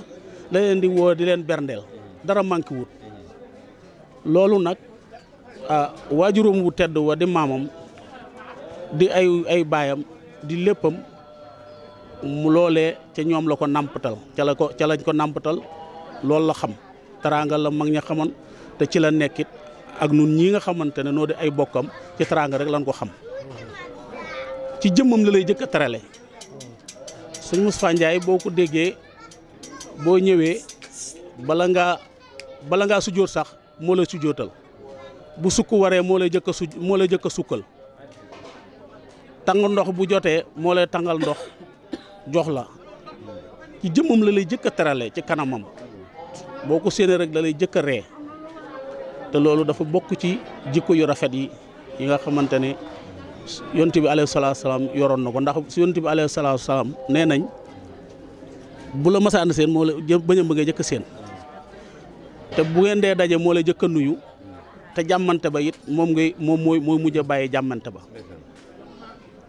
la leen di woo di leen berndeel dara manqué wut loolu nag waajuram wu tedd wa di maamam di ay baayam di léppam mu loolee ca ñoom la ko nàmpatal ca lañ ko nàmpatal loolu la xam teraanga la mag ña xamoon te ci la nekkit ak nun ñii nga xamante ne noo di ay bokkam ci teraanga rek lañ ko xam ci jëmmam la lay jëkk a terale sëñ Moustapha Ndiaye boo ko déggee boo ñëwee bala ngaa sujjóot sax moo lay sujjóotal bu sukk waree moo lay jëkk a sukkal tàng ndox bu jotee moo lay tàngal ndox jox la ci jëmmam la lay jëkk a terale ci kanamam boo ko séenee rek da lay jëkk a ree te loolu dafa bokk ci jikko yu rafet yi nga xamante ne yonent bi alayhi salaatu salaam yoroon na ko ndax si yonent bi alayhi salaatu salaam nee nañ bu la masaan seen moo la bañ a bëgg jëkk seen te bu ngeen dee daje moo la jëkk a nuyu te jàmmante ba it moom mooy mujj a bàyyi jàmmante ba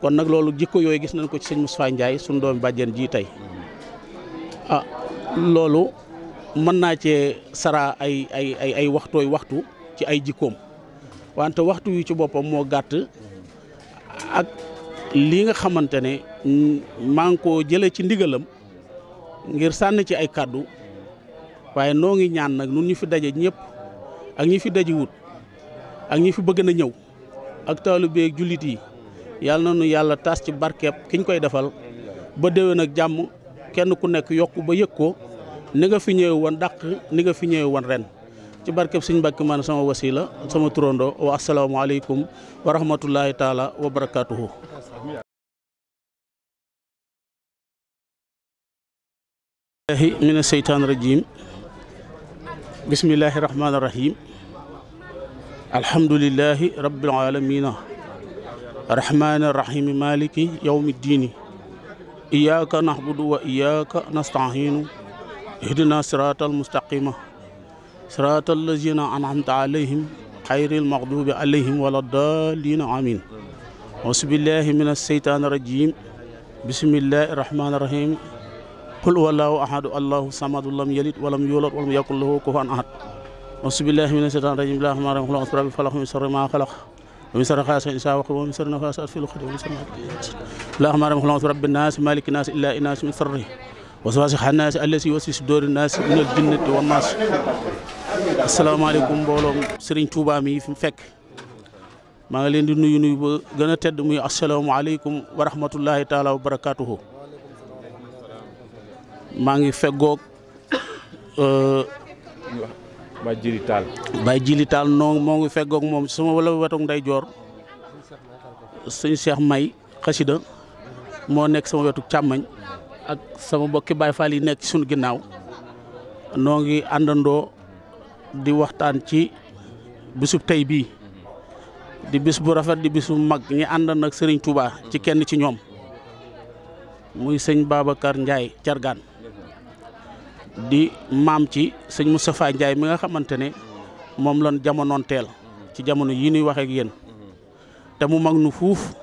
kon nag loolu jikko yooyu gis nañ ko ci sëñ Moustapha Ndiaye suñu doomi bàjjen ji tey loolu mën naa cee sara ay waxtu ci ay jikkoom wante waxtu yu ci boppam moo gàtt ak lii nga xamante ne maa ngi koo jëlee ci ndigalam ngir sànni ci ay kàddu waaye noo ngi ñaan nag nun ñu fi daje ñëpp ak ñi fi daje wut ak ñi fi bëgg na ñëw ak taalibe ak jullit yi yàlla na nu yàlla taas ci barkeeb kiñ koy defal ba déwén ak jàmm kenn ku nekk yokk ba yëg ko ni nga fi ñëwee woon dàq ni nga fi ñëwee woon ren ci barkeeb Sëñ Mbàkke man sama wasila sama turando wa asalaamaaleykum wa rahmatullahi taala wa barakaatuhu. mina seytaan rajim bismillahi rahmaani rahim alhamdulillahi rabbil alamina rahmaani rahim maliki yawmi ddiini iyyaka na'budu wa iyyaka nasta'inu ihdina siratal mustaqima siratal lazina an'amta alayhim xayril maghdubi alayhim wala daalliina amin auzubillahi mina seytaani rajim bismillahi rahmaani rahim qul huwallahu ahadu allahu samadu lam yalid walam yulad walam yakul lahu kufuwan ahad auzubillahi mina seytaani rajim bismillahi rahmaani rahim qul a'udhu bi rabbil falaq min sharri ma khalaq wa min sharri ghasiqin idha waqab wa min sharri nafasati fil 'uqad wa min sharri bismillahi rahmaani rahim qul a'udhu bi rabbin nas malikin nas ilahin nas min sharri waswasil khannas allazi yuwaswisu fi sudurin nas minal jinnati wan nas. asalaamaaleykum mbooloom Serigne Touba mi fi mu fekk maa ngi leen di nuyu ba gën a tedd muy asalaamaaleykum wa rahmatullahi taala wa barakaatuhu. maa ngi feggoog Baye Jili Taal moo ngi feggoog moom sama wala wetoog ndeyjoor sëñ Cheikh May xasida moo nekk sama wetu càmmañ ak sama mbokki Baye Fall yi nekk ci sunu ginnaaw noo ngi àndandoo di waxtaan ci bisub tey bii di bis bu rafet di bis bu mag ñi ànd nag Serigne Touba ci kenn ci ñoom muy sëñ Babacar Ndiaye Thiergane di maam ci sëñ Moustapha Ndiaye mi nga xamante ne moom lan jamonoon teel ci jamono yii nuy waxee ak yéen te mu mag nu fuuf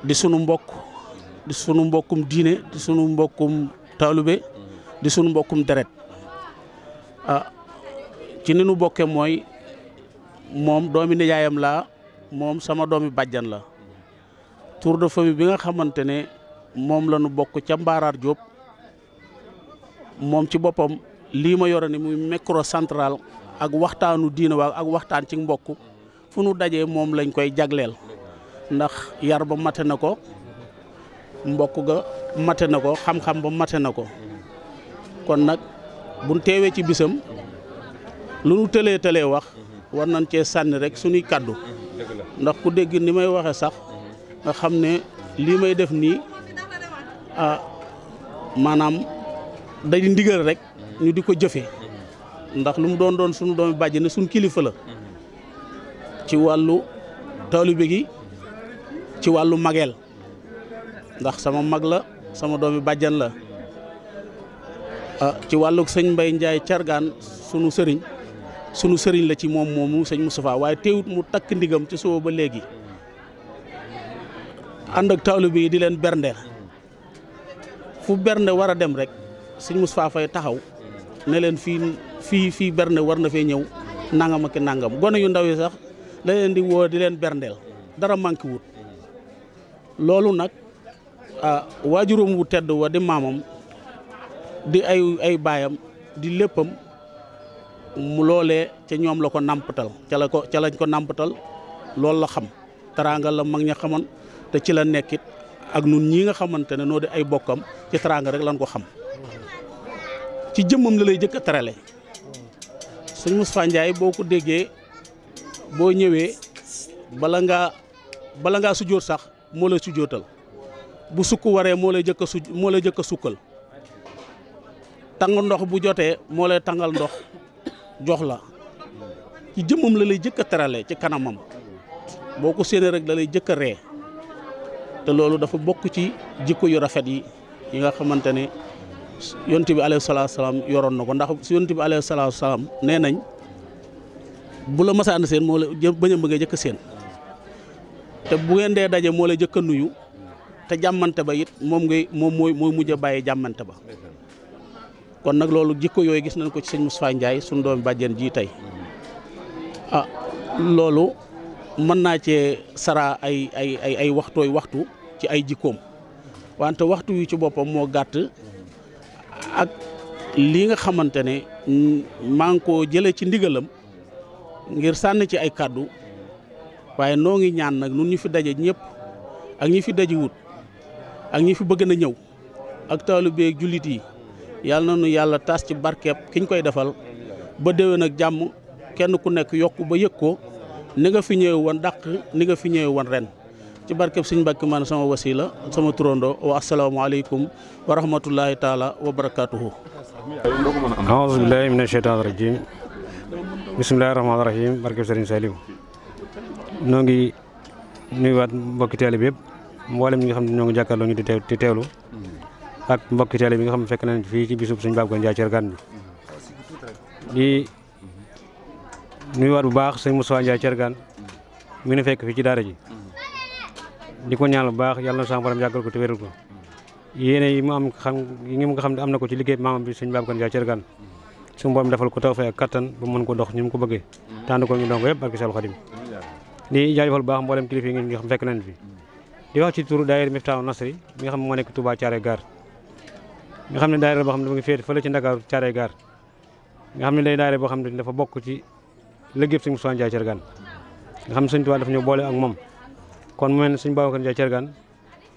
di sunu mbokk di sunu mbokkum diine di sunu mbokkum taalube di sunu mbokkum deret ci ni nu bokke mooy moom doomi nijaayam laa moom sama doomi bàjjan la tour de famille bi nga xamante ne moom la nu bokk ca Mbaaraar Diop moom ci boppam lii ma yore ni muy micro central ak waxtaanu diine waa ak waxtaan ci mbokk fu nu dajee moom lañ koy jagleel ndax yar ba mate na ko mbokk ga mate na ko xam-xam ba mate na ko kon nag buñ teewee ci bisam lu nu tëlee wax war nañ cee sànni rek suñuy kàddu ndax ku dégg ni may waxe sax nga xam ne lii may def nii maanaam day ndigal rek ñu di ko jëfe ndax lu mu doon suñu doomi bàjj ne suñu kilifa la ci wàllu taalibe gi ci wàllu mageel ndax sama mag la sama doomi bàjjan la ci wàllu sëñ Mbay Ndiaye Thiergane sunu sëriñ la ci moom moomu sëñ Moustapha waaye teewut mu takk ndigam ci suba ba léegi ànd ak taalibe yi di leen bernde fu bernde war a dem rek sëñ Moustapha fay taxaw ne leen fii bernde war na fee ñëw nangam ak nangam gone yu ndaw yi sax la leen di woo di leen berndeel dara manqué wut loolu nag waajuram wu tedd wa di maamam di ay baayam di léppam mu loolee ca ñoom la ko nàmpatal ca lañ ko nàmpatal loolu la xam teraanga la mag ña xamoon te ci la nekkit ak nun ñii nga xamante ne noo di ay bokkam ci teraanga rek lañ ko xam ci jëmmam la lay jëkk a terale sëñ Moustapha Ndiaye boo ko déggee boo ñëwee bala ngaa sujjóot sax moo lay sujjóotal bu sukk waree moo lay jëkk a sukkal tàng ndox bu jotee moo lay tàngal ndox jox la ci jëmmam la lay jëkk a terale ci kanamam boo ko séenee rek da lay jëkk a ree te loolu dafa bokk ci jikko yu rafet yi nga xamante ne yonent bi alayhi salaatu salaam yoroon na ko ndax si yonent bi alayhi salaatu salaam nee nañ bu la masaan seen moo la bañ a bëgg jëkk seen te bu ngeen dee daje moo la jëkk a nuyu te jàmmante ba it moom mooy mujj a bàyyi jàmmante ba kon nag loolu jikko yooyu gis nañ ko ci sëñ Moustapha Ndiaye suñu doomi bàjjen ji tey loolu mën naa cee sara ay waxtu ci ay jikkoom wante waxtu wi ci boppam moo gàtt ak lii nga xamante ne maa ngi koo jëlee ci ndigalam ngir sànni ci ay kàddu waaye noo ngi ñaan nag nun ñu fi daje ñëpp ak ñi fi daje wut ak ñi fi bëgg na ñëw ak taalibe ak jullit yi yàlla na nu yàlla taas ci barkeeb ki ñu koy defal ba déwén ak jàmm kenn ku nekk yokk ba yëg ko ni nga fi ñëwee woon dàq ni nga fi ñëwee woon ren ci barkeeb Sëñ Mbàkke man sama wasila sama turando wa asalaamaaleykum wa rahmatullahi taala wa barakaatuhu. aouzu billahi mina sheytaani rajim bismillahi rahmaani rahim barkeeb Sëriñ Saliou noo ngi nuyuwaat mbokki taalibe bi yëpp mboolem ñi nga xam ne ñoo ngi jàkkaarloo ñu di teewlu ak mbokki taalibe bi nga xam ne fekk nañ fii ci bisub Sëñ Babacar Ndiaye Thiergane bi di nuyuwaat bu baax Sëñ Moustapha Ndiaye Thiergane mi ne fekk fii ci daara ji di ko ñaan bu baax yàlla na sama borom yàggal ko te wéral ko yéene yi mu am yi nga xam ne am na ko ci liggéey maamam bi Sëñ Babacar Ndiaye Thiergane suñu borom defal ko tawfeex ak kattan ba mën ko dox ni mu ko bëggee tànn ko ñu donc yëpp barke Seexul Xadim di jaajëfal bu baax mboolem kilifa yi nga xam fekk nañ fi di wax ci turu daayira Miftahul Nasri mi nga xam ne moo nekk Touba Thiaroye Gare nga xam ne daayira boo xam ne dafa ngi féete fële ci Ndakaaru Thiaroye Gare nga xam ne day daayira boo xam ne dafa bokk ci liggéey Sëñ Moustapha Ndiaye Thiergane nga xam ne Sëñ Tuubaa dafa ñëw boole ak moom kon mu mel ne Sëñ Babacar Ndiaye Thiergane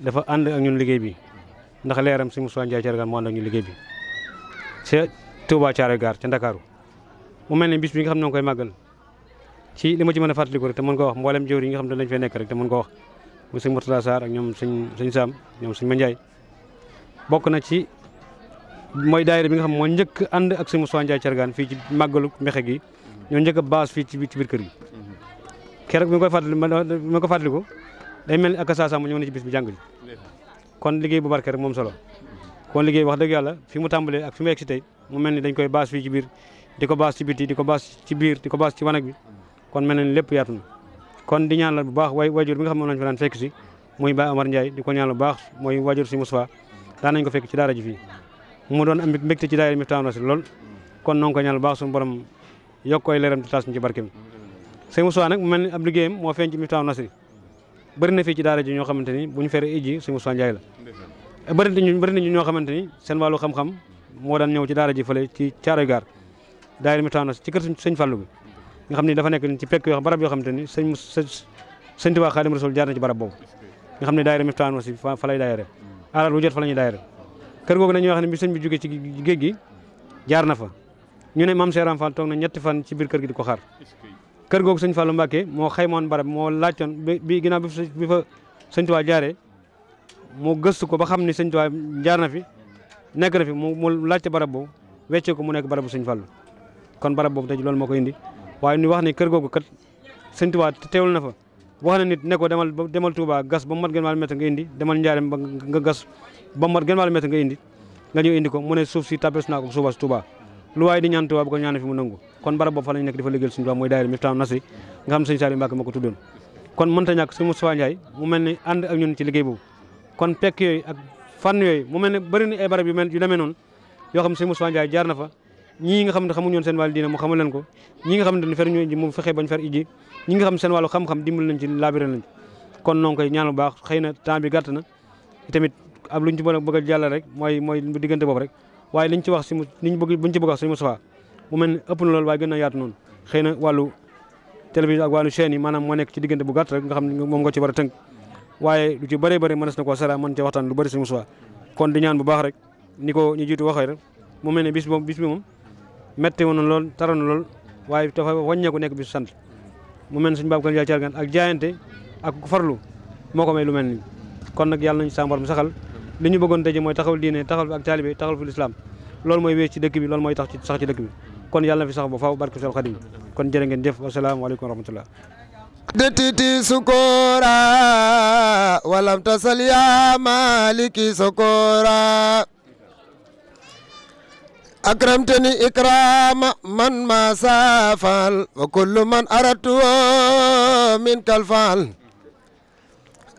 dafa ànd ak ñun liggéey bi ndax leeram Sëñ Moustapha Ndiaye Thiergane moo ànd ak ñun liggéey bi ca Touba Thiaroye Gare ca Ndakaaru mu mel ne bis bi nga xam ne ñoo ngi koy màggal ci li ma ci mën a fàttaliku rek te mën ko wax mboolem jëwri yi nga xam ne dañ fay nekk rek te mën ko wax mu Sëñ Mourtada Sarr ak ñoom sëñ Sam ñoom Sëñ Mandiaye bokk na ci mooy daayira bi nga xam moo njëkk ànd ak Sëñ Moustapha Ndiaye Thiergane fii ci màggalu Mexe gi ñoo njëkk a base fii ci biir kër gi keroog bi ma ko fàttaliku day mel ni ak saasam ñëw na ci bis bi jàng ji kon liggéey bu barke rek moom solo kon liggéey wax dëgg yàlla fi mu tàmbalee ak fi mu egg si tey mu mel ni dañ koy base fii ci biir di ko base ci biti di ko base ci biir di ko base ci wanag bi kon mel na ni lépp yaatu na kon di ñaanal bu baax waajur bi nga xam ne moom lañ fi daan fekk si muy Baye Omar Ndiaye di ko ñaanal bu baax mooy waajur si Moustapha daan nañ ko fekk ci daara ji fii mu doon am mbégte ci daara Miftahul Nasri lool kon noo ngi ko ñaanal bu baax suñu borom yokk koy leeram te taas ñu ci barkeem Sëñ Moustapha nag mu mel ni ab liggéeyam moo feeñ ci Miftahul Nasri bëri na fii ci daara ji ñoo xamante ni bu ñu feree ijji Sëñ Moustapha Ndiaye la bëri na ñoo xamante ni seen wàllu xam-xam moo daan ñëw ci daara ji fële ci Thiaroye Gare daara Miftahul Nasri ci kër Sëñ Fallu bi nga xam ne dafa nekk ci pekk yoo barab yoo xamante ni Sëñ Tuubaa Xaadimu Rasuul jaar na ci barab boobu nga xam ne daayira Miftahul Nasri fa lay daayira alal bu jot fa la ñuy daayira kër googu nag ñuy wax ne bi sëñ bi jógee ci géej gi jaar na fa ñu ne Maam Seeram Fall toog na ñetti fan ci biir kër gi di ko xaar kër googu Sëñ Fallu Mbàkke moo xaymoon barab moo laajtoon bi ginnaaw bi fa Sëñ Tuubaa jaaree mu gëstu ko ba xam ni Sëñ Tuubaa jaar na fi nekk na fi mu laajte barab boobu weccee ko mu nekk barabu Sëñ Fallu kon barab boobu tey loolu moo ko indi waaye ñu wax ni kër googu kat Sëñ Tuubaa teewul na fa wax na nit ne ko demal Touba gas ba mu mat gën wàllu mètre nga indi demal Njaareem ba nga gas ba mu mat gën wàllu mètre nga indi nga ñëw indi ko mu ne suuf si tabes naa ko suuba si Touba lu waaye di ñaan Touba bu ko ñaan fi mu nangu kon barab boobu fa lañu nekk di fa liggéeyal Sëñ Tuubaa mooy daayira Miftahul Nasri nga xam Sëñ Saliou Mbacke moo ko tuddoon kon mënta ñàkk Sëñ Moustapha Ndiaye mu mel ni ànd ak ñun ci liggéey boobu kon pekk yooyu ak fànn yooyu mu mel ne bëri na ay barab yu demee noonu yoo xam Sëñ Moustapha Ndiaye jaar na fa ñii nga xam ne xamuñu woon seen wàllu diine mu xamal leen ko ñii nga xam ne fer ñu iji mu fexe bañ fer iji ñi nga xam seen wàllu xam-xam dimbal nañ ci laabiré nañ kon noo ngi koy ñaan bu baax xëy na temps bi gàtt na tamit ab luñ ci bëgg a jàll rek mooy diggante boobu rek waaye liñ ci wax si niñ bëgg buñ ci bëgg wax sëñ Moustapha mu mel ni ëpp na loolu waaye gën na yaatu noonu xëy na wàllu télévision ak wàllu chaîne yi maanaam moo nekk ci diggante bu gàtt rek nga xam ne moom nga ci war a tënk waaye lu ci bëree bëri mënees na koo sara mën ci waxtaan lu bëri sëñ Moustapha kon di ñaan bu baax rek ni ko ñu jiitu waxee rek mu mel ne bis bi moom metti woon na lool taroon na lool waaye dafa wàññeeku nekk bis sant mu mel ne suñu Babacar Ndiaye Thiargane ak jaayante ak farlu moo ko may lu mel nii kon nag yàlla nañu sa borom saxal li ñu bëggoon tey ji mooy taxawal diine taxawal ak taalibe taxawal fi lislaam loolu mooy wéy ci dëkk bi loolu mooy tax ci sax ci dëkk bi kon yàlla na fi sax ba faaw barke Seex Xaadim kon jërë ngeen jëf wasalaamaaleykum wa rahmatullah دتيتي سكورا ولم تصل يا مالكي سكورا أكرمتني إكرام من ما سافل وكل من أردت منك الفعل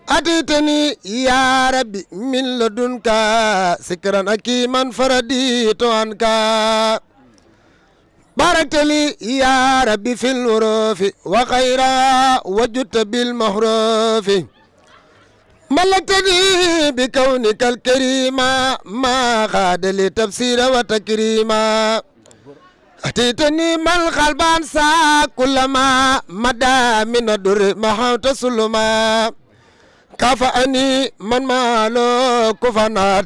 أتيتني يا ربي من لدنك سكرا أكيما فرديت عنك باركت لي يا ربي في الوروف وخيرا وجدت بالمحروف ملكتني بكونك الكريم ما خاد لي تفسير وتكريما أتيتني من القلبان سا كلما مدى من الدر محوت سلما كافأني من مالو كفنات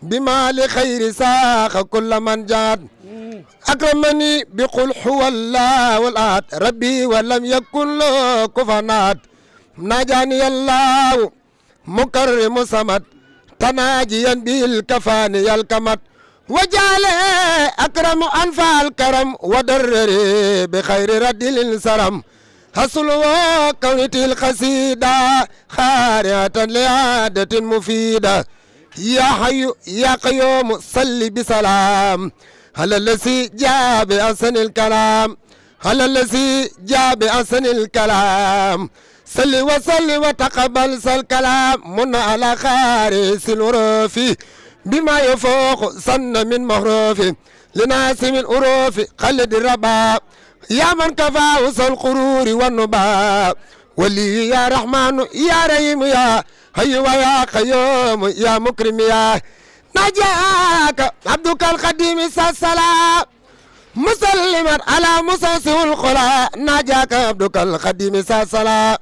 بما لخير ساق كل من جاد أكرمني بقل هو الله والآت ربي ولم يكن له كفنات ناجاني الله مكرم صمد تناجيا بالكفاني الكمت وجعل أكرم أنفع الكرم ودرر بخير رد السرم حصل كونتي القصيدة خارعة لعادة مفيدة يا حي يا قيوم صل بسلام على الذي جاء بأحسن الكلام على الذي جاء بأحسن الكلام صل وسلم وتقبل الكلام من على خارس الوروف بما يفوق صن من محروف لناس من أروف خلد الرباب يا من كفى وصل القرور والنباب ولي يا رحمن يا رحيم يا هيا يا قيوم يا مكرم يا نجاك عبدك القديم السلام مسلما على مسوسه الخلا نجاك عبدك القديم السلام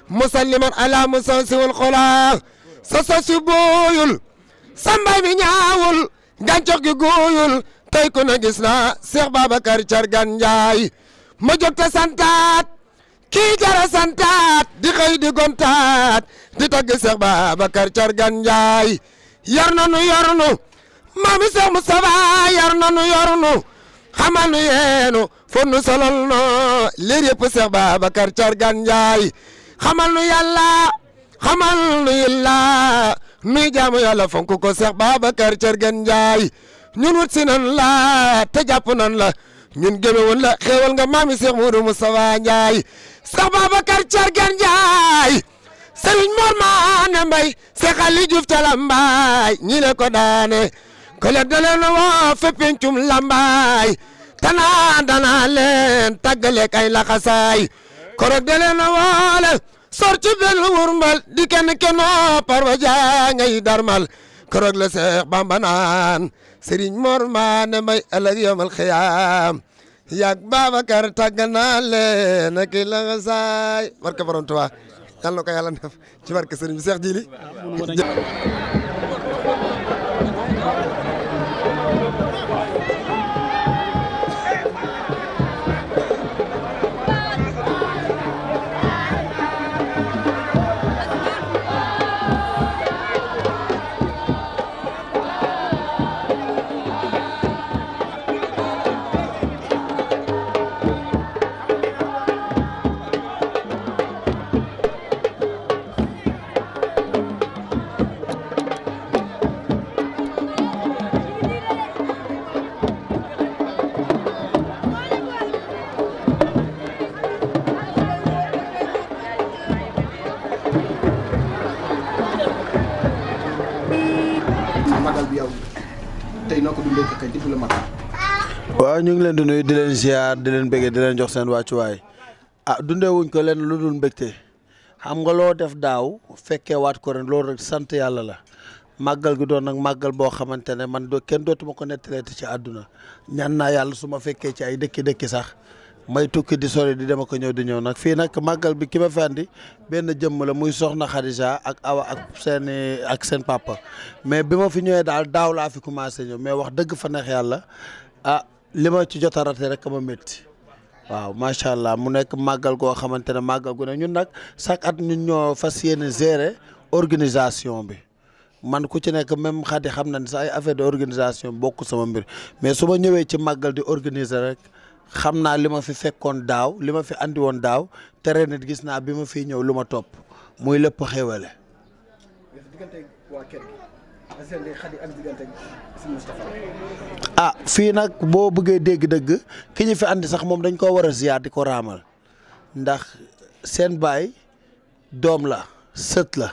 مسلما على مسوسه الخلا سوسو بويل سامباي بي ñaawul gancox gi gooyul tey ku na gis na Cheikh Babacar Thiargane Ndiaye ma jóg te santaat kii jara santaat di xëy di gontaat di tagg Cheikh Babacar Thiargane Ndiaye yar nanu maami Cheikh Moustapha yar nanu xamal nu yeenu fo nu solol no leer yëpp Cheikh Babacar Thiargane Ndiaye xamal nu yàlla xamal nu yàlla nuy jaamu yàlla fonk ko Cheikh Babacar Thiargane Ndiaye ñun wut si nan la te jàpp nan la ñun gëme woon la xéewal nga maami Cheikh Moudou Moustapha Ndiaye Cheikh Babacar Thiargane Ndiaye Serigne Mor Maane Mbay Cheikh Ali Diouf ca Lambaay ñi le ko daane ko le daleen woo fe pencum Lambaay tanaa danaa leen tàggaleek ay laxasaay korog daleen woole sor ci benn wurmbal di kenn kenoo parwa jaa ngay darmal korog la Cheikh Bamba naan Serigne Mor Maane Mbay ëllëg yawmal xiyaam yaag Babacar tàggal naa leen ak laxasaay barke Borom Tuubaa yàlla na ko yàlla def ci barke Serigne Cheikh Jili waaw ñu ngi leen di nuyu di leen ziar di leen bëggee di leen jox seen wàccuwaay dundee wuñ ko leen lu dul mbégte xam nga loo def daaw fekkee waat ko ren loolu rek sant yàlla la màggal gi doon nag màggal boo xamante ne man kenn dootuma ko nettaleeti ci àdduna ñaan naa yàlla su ma fekkee ci ay dëkki sax may tukki di sori di dema ko ñëw di ñëw nag fii nag màggal bi ki ma fi andi benn jëmm la muy soxna Khadija ak Awa ak seen papa mais bi ma fi ñëwee daal daaw laa fi commencé ñëw mais wax dëgg fa neex yàlla li ma ci jot a rate rek ma métti waaw macha allah mu nekk màggal goo xamante ne màggal gu ne ñun nag chaque at ñun ñoo fas yéene gérer organisation bi man ku ci nekk même Khady xam na ne sax ay affaire de organisation bokk sama mbir mais su ma ñëwee ci màggal di organiser rek xam naa li ma fi fekkoon daaw li ma fi andi woon daaw te ren nit gis naa bi ma fiy ñëw lu ma topp muy lépp xéwale. Fii nag boo bëggee dégg-dëgg ki ñu fi andi sax moom dañ ko war a ziyaar di ko raamal ndax seen baay doom la sët la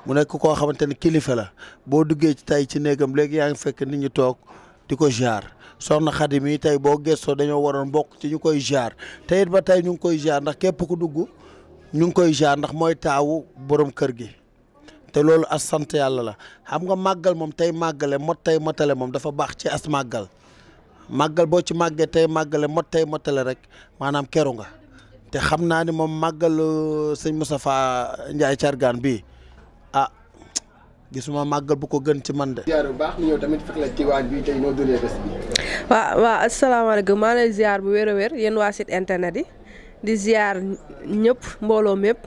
mu nekk koo xamante ne kilifa la boo duggee ci tey ci néegam léegi yaa ngi fekk nit ñi toog di ko ziyaar soxna Khady mi tey boo gëstoo dañoo waroon bokk ci ñu koy ziyaar te it ba tey ñu ngi koy ziyaar ndax képp ku dugg ñu ngi koy ziyaar ndax mooy taawu borom kër gi. te loolu as sant yàlla la xam nga màggal moom tey màggale mot tey motale moom dafa baax ci as màggal màggal boo ci màggee tey màggale mot tey motale rek maanaam keru nga te xam naa ni moom màggal sëñ Moustapha Ndiaye Thiargane bii gisuma màggal bu ko gën ci man de. ziar bu baax ñu ñëw tamit fekk la ci waaj bi tey noo dundee bés bi. waaw asalaamaaleykum maa lay ziar bu wér a wér yéen waa site internet yi di ziar ñëpp mbooloo mépp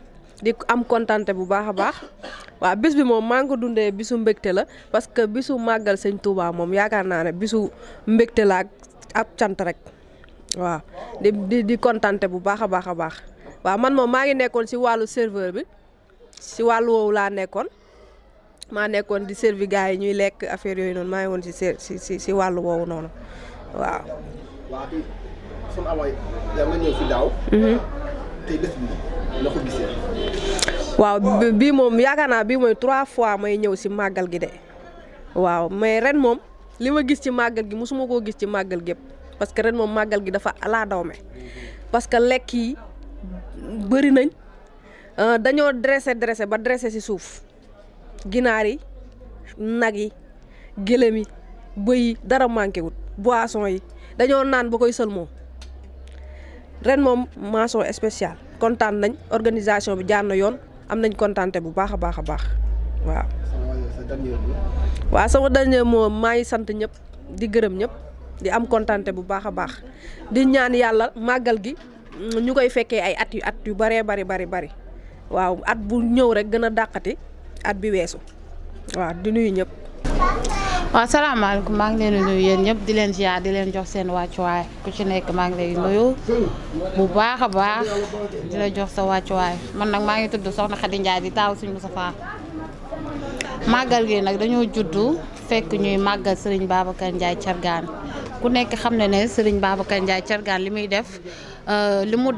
di am kontante bu baax a baax. waaw bis bi moom maa ngi ko dundee bisu mbégte la parce que bisu màggal sëñ Touba moom yaakaar naa ne bisu mbégte la ak ab cant rek waaw di kontante bu baax a baax a baax waaw man moom maa ngi nekkoon si wàllu serveur bi si wàllu woowu laa nekkoon maa nekkoon di servi gars yi ñuy lekk affaire yooyu noonu maa ngi woon si wàllu woowu noonu waaw. waaw kay sunu awaay yaa nga ñëw fi daaw. tey bés bi la ko gisee. waaw bii moom yaakaar naa bii mooy 3 fois may ñëw si màggal gi de waaw mais ren moom li ma gis ci màggal gi mosuma koo gis ci màggal gépp parce que ren moom màggal gi dafa alaa dawme parce que lekk yi bëri nañ dañoo dressé ba dressé si suuf ginaar yi nag yi gëlëm yi bëy yi dara manqué wut boisson yi dañoo naan ba koy sël moom ren moom mention spéciale kontaan nañ organisation bi jaar na yoon am nañ kontaante bu baax a baax a baax waaw. waaw sama dernier mot maa ngi sant ñëpp di gërëm ñëpp di am kontaante bu baax a baax di ñaan yàlla màggal gi ñu koy fekkee ay at yu bëree bari waaw at bu ñëw rek gën a dàqati at bi weesu waaw di nuyu ñëpp. waaw salaamaaleykum maa ngi leen di nuyu yéen ñëpp di leen ziar di leen jox seen wàccuwaay ku ci nekk maa ngi lay nuyu bu baax a baax di la jox sa wàccuwaay man nag maa ngi tudd Soxna Khady Ndiaye di taaw Sëñ Moustapha màggal gi nag dañoo juddu fekk ñuy màggal Serigne Babacar Ndiaye Thiargane ku nekk xam na ne Serigne Babacar Ndiaye Thiargane li muy def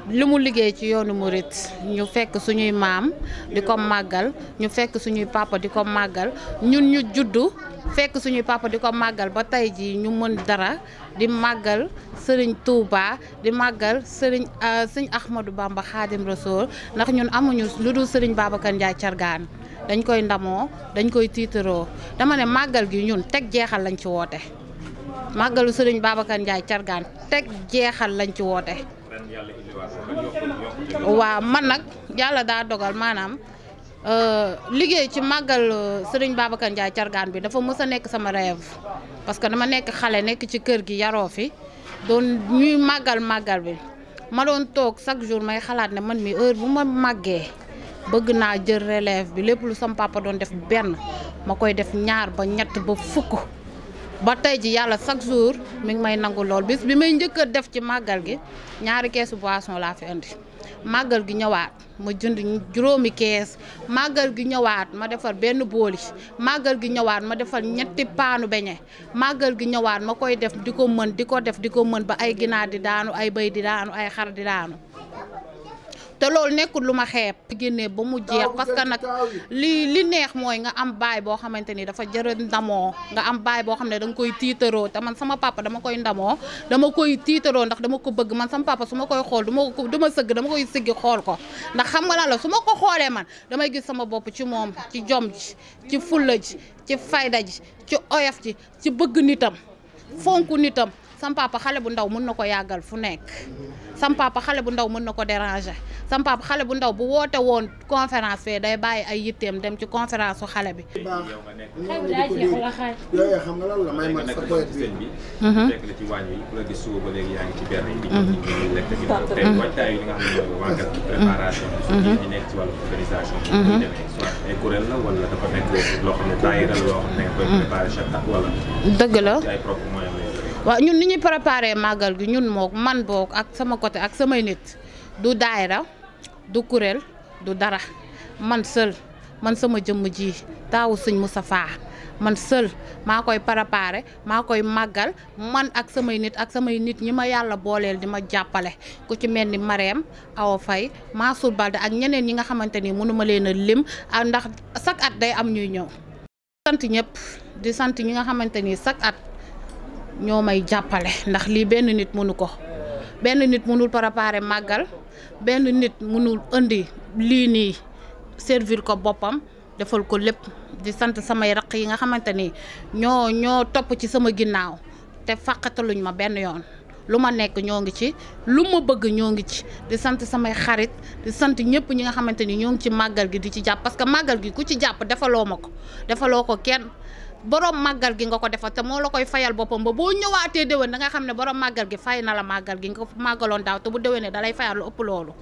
li mu liggéey ci yoonu murit ñu fekk suñuy maam di ko màggal ñu fekk suñuy papa di ko màggal ñun ñu juddu fekk suñuy papa di ko màggal ba tey ji ñu mën dara di màggal Serigne Touba di màggal Serigne Sëñ Ahmadou Bamba Khadim Rasoul ndax ñun amuñu lu dul Serigne Babacar Ndiaye Thiargane dañ koy ndamoo dañ koy tiitaroo dama ne màggal gi ñun teg jeexal lañ ci woote màggalu Serigne Babacar Ndiaye Thiargane teg jeexal lañ ci woote. waaw man nag yàlla daa dogal maanaam liggéey ci màggal Serigne Babacar Ndiaye Thiargane bi dafa mës a nekk sama rêve parce que dama nekk xale nekk ci kër gi yaroo fi doon ñuy màggal bi ma doon toog chaque jour may xalaat ne man mi heure bu ma màggee bëgg naa jël relève bi lépp lu sama papa doon def benn ma koy def ñaar ba ñett ba fukk ba tey ji yàlla chaque jour mi ngi may nangu lool bis bi may njëkk a def ci màggal gi ñaari keesu boisson laa fi indi màggal gi ñëwaat ma jënd juróomi kees màggal gi ñëwaat ma defar benn booli màggal gi ñëwaat ma defar ñetti paanu beñe màggal gi ñëwaat ma koy def di ko mën di ko def di ko mën ba ay ginaar di daanu ay bëy di daanu ay xar di daanu te loolu nekkul lu ma xeeb génnee ba mu jeex parce que nag li neex mooy nga am baay boo xamante ni dafa jërë ndamoo nga am baay boo xam ne da nga koy tiitaroo te man sama papa dama koy ndamoo dama koy tiitaroo ndax dama ko bëgg man sama papa su ma koy xool duma sëgg dama koy siggi xool ko ndax xam nga lan la su ma ko xoolee man damay gis sama bopp ci moom ci jom ji ci fulla ji ci fayda ji ci oyof ji ci bëgg nitam fonku nitam sam papa xale bu ndaw mën na ko yàggal fu nekk sam papa xale bu ndaw mën na ko déranger sam papa xale bu ndaw bu woote woon conférence fee day bàyyi ay yitteem dem ci conférence su xale bi. yooyu xam nga lan la may ma sa poète bi. fekk la ci waañ wi ku la gis suba ba léegi yaa ngi ci benn yi. di lekk ci tey waajtaay yi nga xam ne mooy wàggal préparation bi. surtout ñi nekk ci wàllu organisation bi. muy demee soit ay kuréel la wala dafa nekk loo xam ne daayira la loo xam ne nga koy préparé chaque at wala. dëgg la ci ay propres moyens lay waaw ñun ni ñuy préparé màggal gi ñun mook man boog ak sama côté ak samay nit du daayira du kuréel du dara man seul man sama jëmm ji taawu sëñ Moustapha man seul maa koy préparé maa koy màggal man ak samay nit ñi ma yàlla booleel di ma jàppale ku ci mel ni Marème Awa Faye Mansour Balde ak ñeneen ñi nga xamante ni mënuma leen a lim ndax chaque at day am ñuy ñëw sant ñëpp di sant ñi nga xamante ni chaque at ñoo may jàppale ndax lii benn nit mënu ko benn nit mënul préparer màggal benn nit mënul indi lii nii servir ko boppam defal ko lépp di sant samay raq yi nga xamante ni ñoo topp ci sama ginnaaw te fàqataluñ ma benn yoon lu ma nekk ñoo ngi ci lu ma bëgg ñoo ngi ci di sant samay xarit di sant ñëpp ñi nga xamante ni ñoo ngi ci màggal gi di ci jàpp parce que màggal gi ku ci jàpp defaloo ma ko defaloo ko kenn borom màggal gi nga ko defal te moo la koy fayal boppam ba boo ñëwaatee déwén da nga xam ne borom màggal gi fay na la màggal gi nga ko màggaloon daaw te bu déwénee da lay fayal lu ëpp loolu.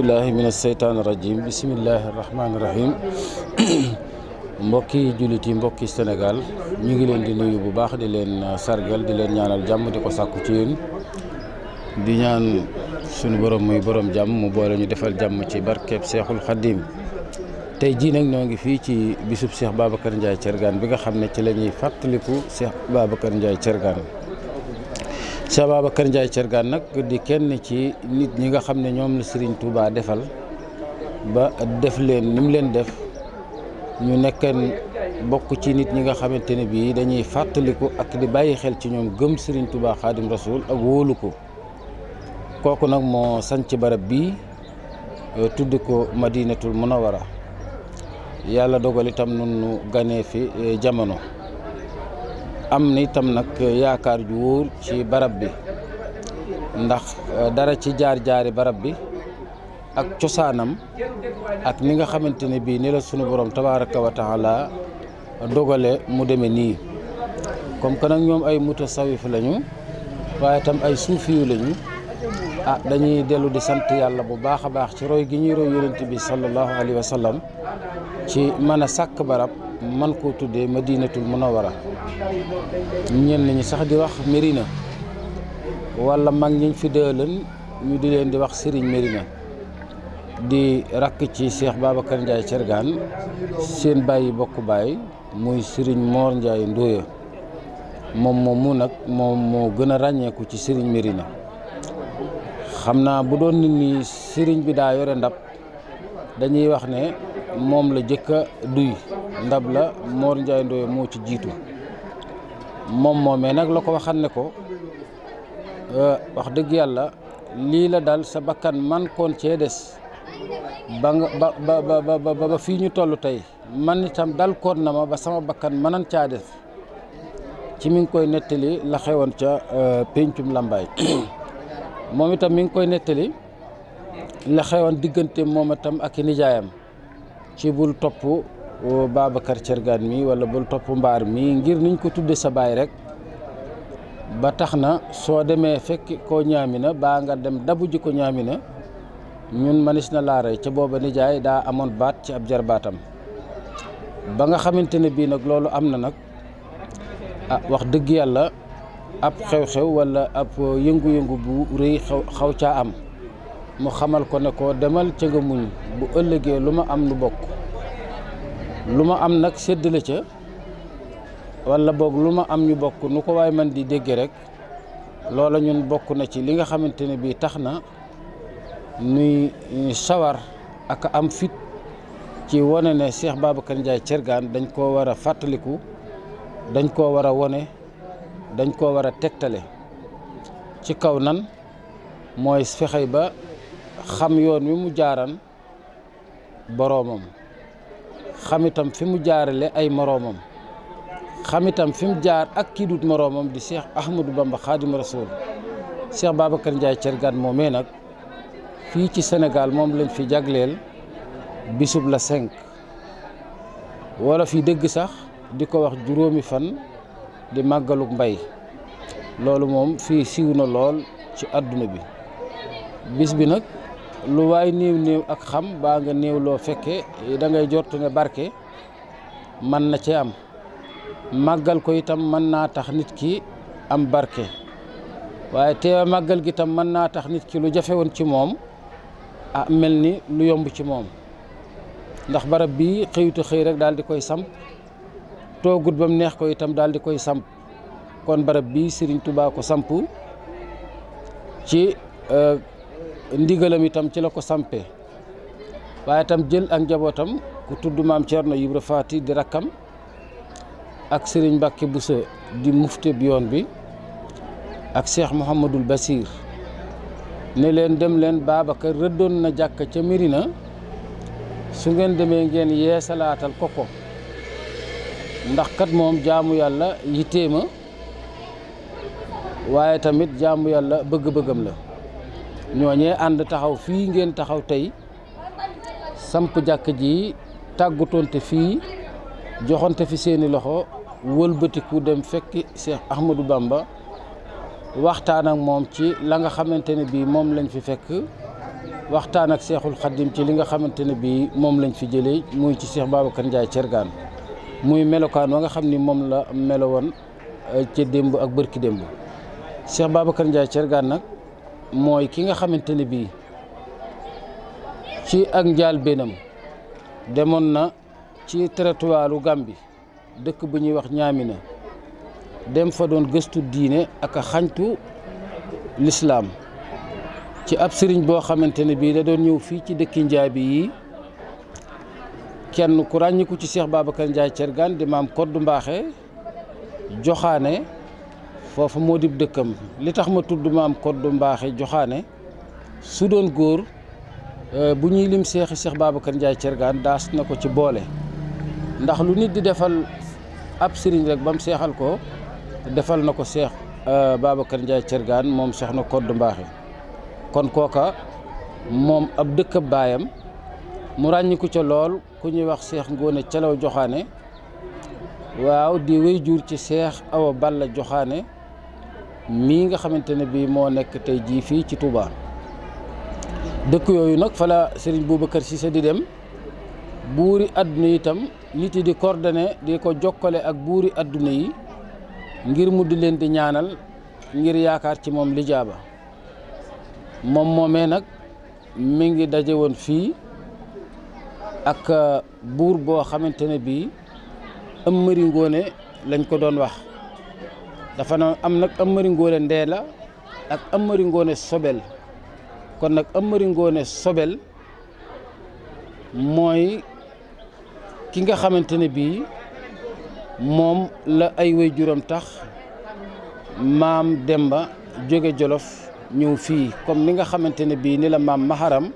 billahi min asheytaan irajim bisimillahi irrahmani irahim mbokki jullit yi mbokki Sénégal ñu ngi leen di nuyu bu baax di leen sargal di leen ñaanal jàmm di ko sàkku ci yéen di ñaan suñu borom muy borom jàmm mu boole ñu defal jàmm ci barkeeb Seexul Xaddim tey jii nag ñoo ngi fii ci bisub Cheikh Babacar Ndiaye Thiergane bi nga xam ne ci la ñuy fàttaliku Cheikh Babacar Ndiaye Thiergane Cheikh Babacar Ndiaye Thiergane nag di kenn ci nit ñi nga xam ne ñoom la Serigne Touba defal ba def leen ni mu leen def ñu nekkan bokk ci nit ñi nga xamante ne bii dañuy fàttaliku ak di bàyyi xel ci ñoom gëm Serigne Touba Xaadim Rasul ak wóolu ko kooku nag moo sanc barab bii tudd ko Madinatul Munawwara yàlla dogal itam nu ganee fi jamono am na itam nag yaakaar ju wóor ci barab bi ndax dara ci jaar-jaari barab bi ak cosaanam ak ni nga xamante ne bii ni la sunu borom tabaaraka wa taala dogale mu demee nii comme que nag ñoom ay mutasawif lañu waaye itam ay suufiyu lañu dañuy dellu di sant yàlla bu baax a baax ci roy gi ñuy roy yonent bi sallallahu alayhi wa sallam ci mën a sàkk barab man koo tuddee Madinatul Munawwara ñenn ñi sax di wax Mérina wala mag ñiñ fi dëëlan ñu di leen di wax Serigne Mérina di rakk ci Cheikh Babacar Ndiaye Thiergane seen bàyyi bokk baay muy Serigne Mor Ndiaye Ndoya moom moomu nag moom moo gën a ràññeeku ci Serigne Mérina xam naa bu doon nit ñi Serigne bi daa yore ndab dañuy wax ne moom la jëkk a duy ndab la Mor Ndiaye Ndoye moo ci jiitu moom moomee nag la ko waxan ne ko wax dëgg yàlla lii la dal sa bakkan man koon cee des ba nga ba fii ñu toll tey man itam dal koon na ma ba sama bakkan mënan caa des ci mi ngi koy nettali la xewoon ca péncum Lambaay moom itam mi ngi koy nettali la xewoon diggante moom itam ak nijaayam ci bul topp Babacar Thiergane mi wala bul topp mbaar mi ngir niñ ko tudde sa baay rek ba tax na soo demee fekk koo ñaamina baa nga dem dabu ji ko ñaamina ñun manis na laa rey ca booba nijaay daa amoon baat ci ab jarbaatam ba nga xamante ne bii nag loolu am na nag wax dëgg yàlla ab xew-xew walla ab yëngu-yëngu bu rëy xaw caa am mu xamal ko ne ko demal ca nga muñ bu ëllëgee lu ma am nu bokk lu ma am nag séddale ca walla boog lu ma am ñu bokk nu ko waay man di dégge rek loola ñun bokk na ci li nga xamante ne bii tax na nuy sawar ak am fit ci wane ne Cheikh Babacar Ndiaye Thiergane dañ koo war a fàttaliku dañ koo war a wone dañ koo war a tegtale ci kaw nan mooy fexey ba xam yoon wi mu jaaran boroomam xam itam fi mu jaarale ay moroomam xam itam fi mu jaar ak kii dut moroomam di Cheikh Ahmadou Bamba Khadim Rasoul Cheikh Babacar Ndiaye Thiergane moomee nag fii ci Sénégal moom lañ fi jagleel bisub la 5 wala fi dëgg sax di ko wax juróomi fan di màggaluk mbay loolu moom fii siiw na lool ci àdduna bi bis bi nag lu waay néew ak xam baa nga néew loo fekke da ngay jortu ne barke mën na ci am màggal ko itam mën naa tax nit ki am barke waaye teewe màggal gi itam mën naa tax nit ki lu jafe woon ci moom mel ni lu yomb ci moom ndax barab bi xëyuta xëy rek daal di koy samp toogut ba mu neex ko itam daal di koy samp kon barab bi Serigne Touba ko samp ci ndigalam itam ci la ko sampee waaye itam jël ak njabootam ku tudd maam Thierno Ibra Faty di rakkam ak Serigne Mbacke Bousso di mufte bi yoon bi ak Cheikh Mouhamadul Basir ne leen dem leen Babacar rëddoon na jàkka ca Mérina su ngeen demee ngeen yeesalaatal ko ndax kat moom jaamu yàlla yitteema waaye tamit jaamu yàlla bëgg-bëggam la ñooñee ànd taxaw fii ngeen taxaw tey samp jàkk ji tàggutoonte fii joxonte fi seeni loxo wëlbatiku dem fekki Cheikh Ahmadou Bamba waxtaan ak moom ci la nga xamante ne bii moom lañ fi fekk waxtaan ak Cheikhul Khadim ci li nga xamante ne bii moom lañ fi jëlee muy ci Cheikh Babacar Ndiaye Thiergane muy melokaan wa nga xam ni moom la melo woon ci démb ak bërki démb Cheikh Babacar Ndiaye Thiergane nag mooy ki nga xamante ne bii ci ak njaal benam demoon na ci territoire Gàmbi dëkk bu ñuy wax Ñaamina dem fa doon gëstu diine ak a xañtu lislaam ci ab sëriñ boo xamante ne bii da doon ñëw fii ci dëkki njaabi yi kenn ku ràññiku ci Cheikh Babacar Ndiaye Thiergane di maam Koddu Mbaaxe joxaane foofu moo dib dëkkam li tax ma tudd maam Koddu Mbaaxe joxaane su doon góor bu ñuy lim seexi Cheikh Babacar Ndiaye Thiergane daas na ko ci boole ndax lu nit di defal ab sëriñ rek ba mu seexal ko defal na ko Cheikh Babacar Ndiaye Thiergane moom soxna Koddu Mbaaxe kon kooka moom ab dëkk baayam mu ràññiku ca lool ku ñuy wax Cheikh Ngoone Calaw Joxaane waaw di wéy jur ci Cheikh Awa Balla Joxaane mii nga xamante ne bii moo nekk tey jii fii ci Touba dëkk yooyu nag fa la Serigne Boubacar Cissé di dem buuri adduna itam nit yi di coordonné di ko jokkale ak buuri adduna yi ngir mu di leen di ñaanal ngir yaakaar ci moom lijaaba moom moomee nag mi ngi daje woon fii ak buur boo xamante ne bii Amari Ngoone lañ ko doon wax dafa na am nag Amari Ngoone Ndeela ak Amari Ngoone Sobel kon nag Amari Ngoone Sobel mooy ki nga xamante ne bii moom la ay waajuram tax maam Demba jóge Jolof ñëw fii comme ni nga xamante ne bii ni la maam Maharam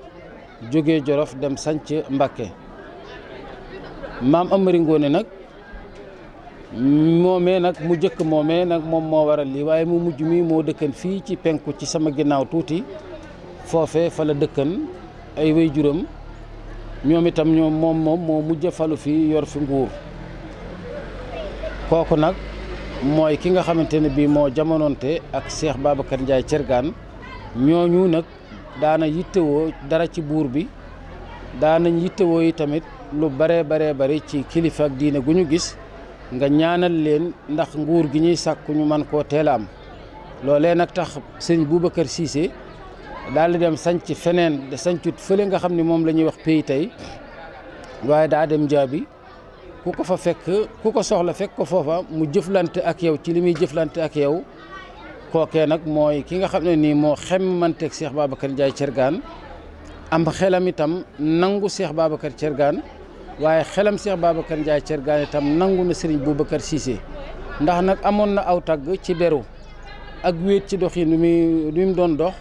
jóge Jolof dem sanc Mbàkke maam Amari Ngoone nag moomee nag mu jëkk moomee nag moom moo waral lii waaye mu mujj mi moo dëkkan fii ci penku ci sama ginnaaw tuuti foofe fa la dëkkan ay waajuram ñoom itam moom moo mujj falu fii yor fi nguur kooku nag mooy ki nga xamante ne bii moo jamonoonte ak Cheikh Babacar Ndiaye Thiergane ñooñu nag daana yittewoo dara ci buur bi daanañ yittewoo yi tamit lu bare ci kilifa ak diine gu ñu gis nga ñaanal leen ndax nguur gi ñuy sàkku ñu man koo teel a am loolee nag tax sëriñ Boubacar Cissé daal di dem sanc feneen de sancut fële nga xam ne moom la ñuy wax pays tey waaye daa dem Njaabi ku ko fa fekk ku ko soxla fekk ko foofa mu jëflante ak yow ci li muy jëflante ak yow kookee nag mooy ki nga xam ne nii moo xemmanteeg Cheikh Babacar Ndiaye Thiergane am xelam itam nangu Cheikh Babacar Thiergane waaye xelam Cheikh Babacar Ndiaye Thiergane itam nangu na Serigne Boubacar Cissé ndax nag amoon na aw tagg ci beru ak wéet ci dox yi nu mu doon dox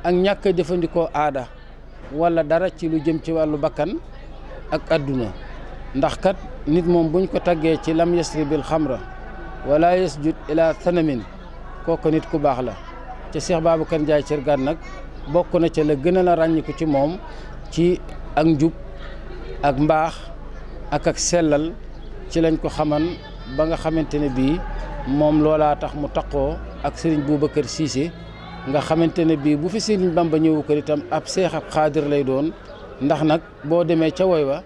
ak ñàkk a jëfandikoo aada wala dara ci lu jëm ci wàllu bakkan ak adduna ndax kat nit moom buñ ko taggee ci lam yasri bil xamra wala yasjud ila thanamin kooku nit ku baax la ca Cheikh Babacar Ndiaye Thiergane nag bokk na ca la gën a la ràññiku ci moom ci ak njub ak mbaax ak sellal ci lañ ko xaman ba nga xamante ne bii moom loolaa tax mu taqoo ak Serigne Boubacar Cissé nga xamante ne bii bu fi Serigne Bamba ñëwu ko itam ab seex ab xaadir lay doon ndax nag boo demee ca woy wa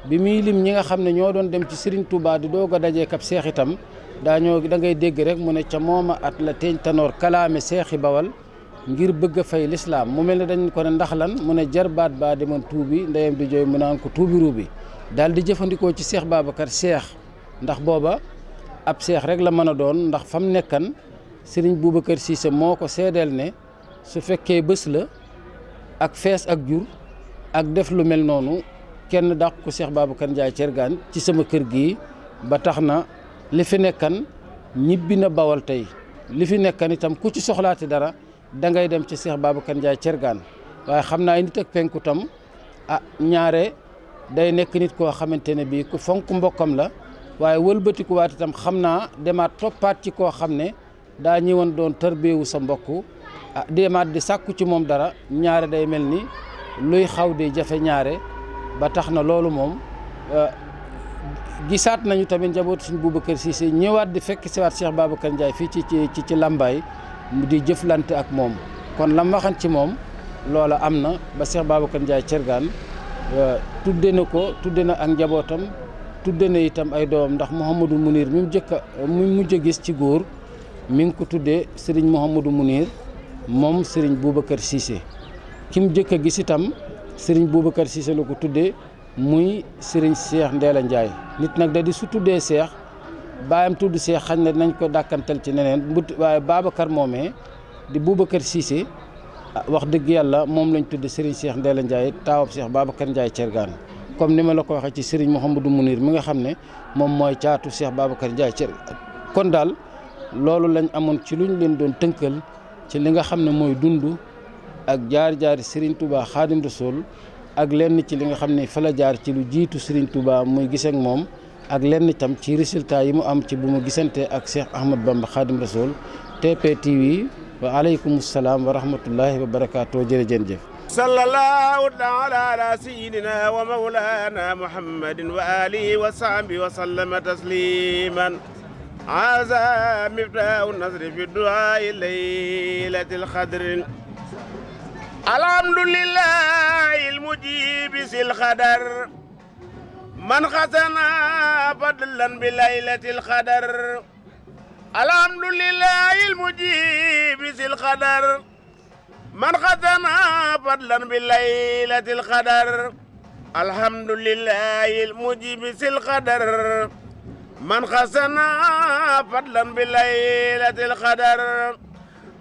bi muy lim ñi nga xam ne ñoo doon dem ci Serigne Touba di doog a dajee kab seex itam da ngay dégg rek mu ne ca mooma at la teeñ tanoor kalaame seexi bawal ngir bëgg a fay lislaam mu mel ne dañ ko ne ndax lan mu ne jarbaat baa demoon tuubi ndeyam di jooy mu naan ko tuubi ruubi daal di jëfandikoo ci Cheikh Babacar seex ndax booba ab seex rek la mën a doon ndax fam nekkan Serigne Boubacar Cissé moo ko seedeel ne su fekkee bés la ak fees ak jur ak def lu mel noonu kenn dàq ko Cheikh Babacar Ndiaye Thiergane ci sama kër gi ba tax na li fi nekkan ñibbi na bawal tey li fi nekkan itam ku ci soxlaati dara da ngay dem ci Cheikh Babacar Ndiaye Thiergane waaye xam naa nit ak penku tam ñaare day nekk nit koo xamante ne bii ku fonk mbokkam la waaye wëlbatiku waat itam xam naa demaat toppaat ci koo xam ne daa ñëwoon doon tërbeewu sa mbokk demaat di sàkku ci moom dara ñaare day mel ni luy xaw di jafe ñaare ba tax na loolu moom gisaat nañu tamit njabootu suñu Boubacar Cissé ñëwaat di fekk siwaat Cheikh Babacar Ndiaye fii ci Lambaye di jëflante ak moom kon lam waxan ci moom loola am na ba Cheikh Babacar Ndiaye Thiergane tudde na ko tudde na ak njabootam tudde na itam ay doomam ndax Mouhamadou Mounir mi mu mujj a gis ci góor mi ngi ko tuddee Serigne Mouhamadou Mounir moom Serigne Boubacar Cissé ki mu jëkk a gis itam Serigne Boubacar Cissé la ko tuddee muy Serigne Cheikh Ndéla Ndiaye nit nag da di su tuddee Cheikh baayam tudd Cheikh xañ na nañ ko dàkkantal ci neneen waaye Babacar moomee di Boubacar Cissé wax dëgg yàlla moom lañ tudd Serigne Cheikh Ndéla Ndiaye taawab Cheikh Babacar Ndiaye Thiergane comme ni ma la ko waxee ci Serigne Mouhamadou Mounir mi nga xam ne moom mooy caatu Cheikh Babacar Ndiaye Thiergane kon daal loolu lañ amoon ci luñ leen doon tënkal ci li nga xam ne mooy dund ak jaar-jaari Serigne Touba Khadim Rassoul ak lenn ci li nga xam ne fa la jaar ci lu jiitu Serigne Touba muy gis ak moom ak lenn itam ci résultat yi mu am ci bu mu gisante ak Cheikh Ahmad Bamba Khadim Rassoul TP TV wa aleykum salaam wa rahmatullahi wa barakaatu jërëjëf. sallallahu taala ala sayyidina wa mawlana muhammadin wa alihi wa sahbihi wa sallama tasliman haza miftahu nasri fi du'a'i laylatil qadr alhamdulillahi al-mujibi sil qadar man khasana fadlan bi laylatil qadar alhamdulillahi al-mujibi sil qadar man khasana fadlan bi laylatil qadar alhamdulillahi al-mujibi sil qadar man khasana fadlan bi laylatil qadar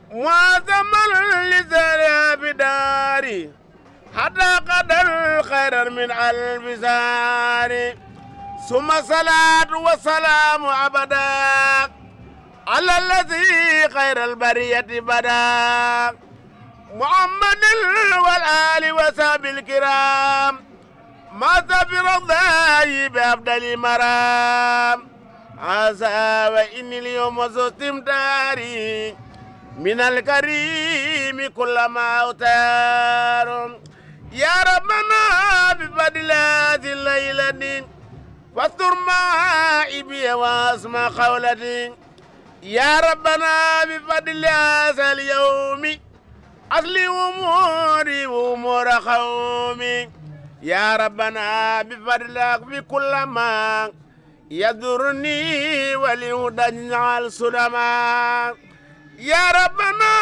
muazaman li zarabi dari hatta qadar khairan min alfi sari summa salatu wa salamu abada ala alladhi khairal bariyati bada muhammadin wal ali wa sahbil kiram ma safira allahi bi afdali maram asa wa inni al-yawma sustimtari من الكريم كل ما أوتار يا ربنا بفضل هذه الليلة فاستر معائبي واسمع قولتي يا ربنا بفضل هذا اليوم أصلي أموري وأمور قومي يا ربنا بفضلك بكل ما يدرني وليهدى اجعل سلما يا ربنا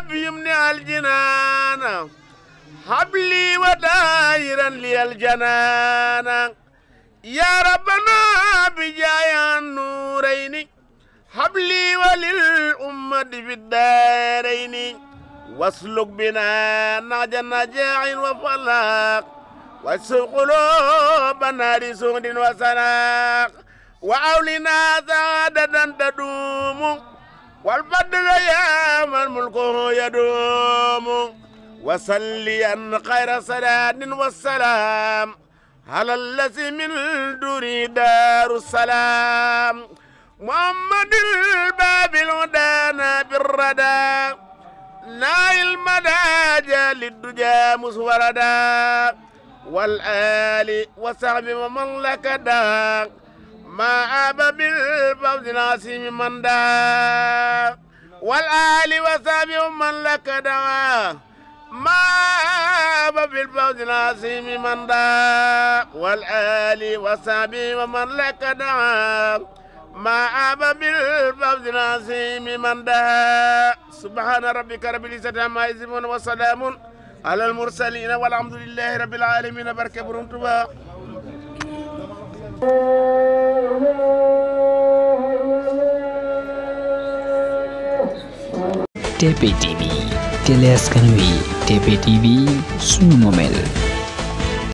بيمنع الجنان حبلي ودائرا لي الجنان يا ربنا بجاي النورين حبلي وللأمة في الدارين واسلك بنا نهج نجاع وفلاق واسلك قلوبنا لسود وسلاق وأولنا سعادة تدوم والفضل يا من ملكه يدوم وصليا خير صلاة والسلام على الذي من دوني دار السلام محمد الباب الهدانا بالردى نايل المداجى للدجى مسوردا والآل وصحب ومن لك دا ما أبى بالفوز العظيم من دا والآل وصحب ومن لك دا ما أبى بالفوز العظيم من دا والآل وصحب ومن لك دا ما أبى بالفوز العظيم من دا سبحان ربك رب العزة عما يصفون وسلام على المرسلين والحمد لله رب العالمين. بركة برونتوا TP TV, télé askan wi, TP TV, sunu momel.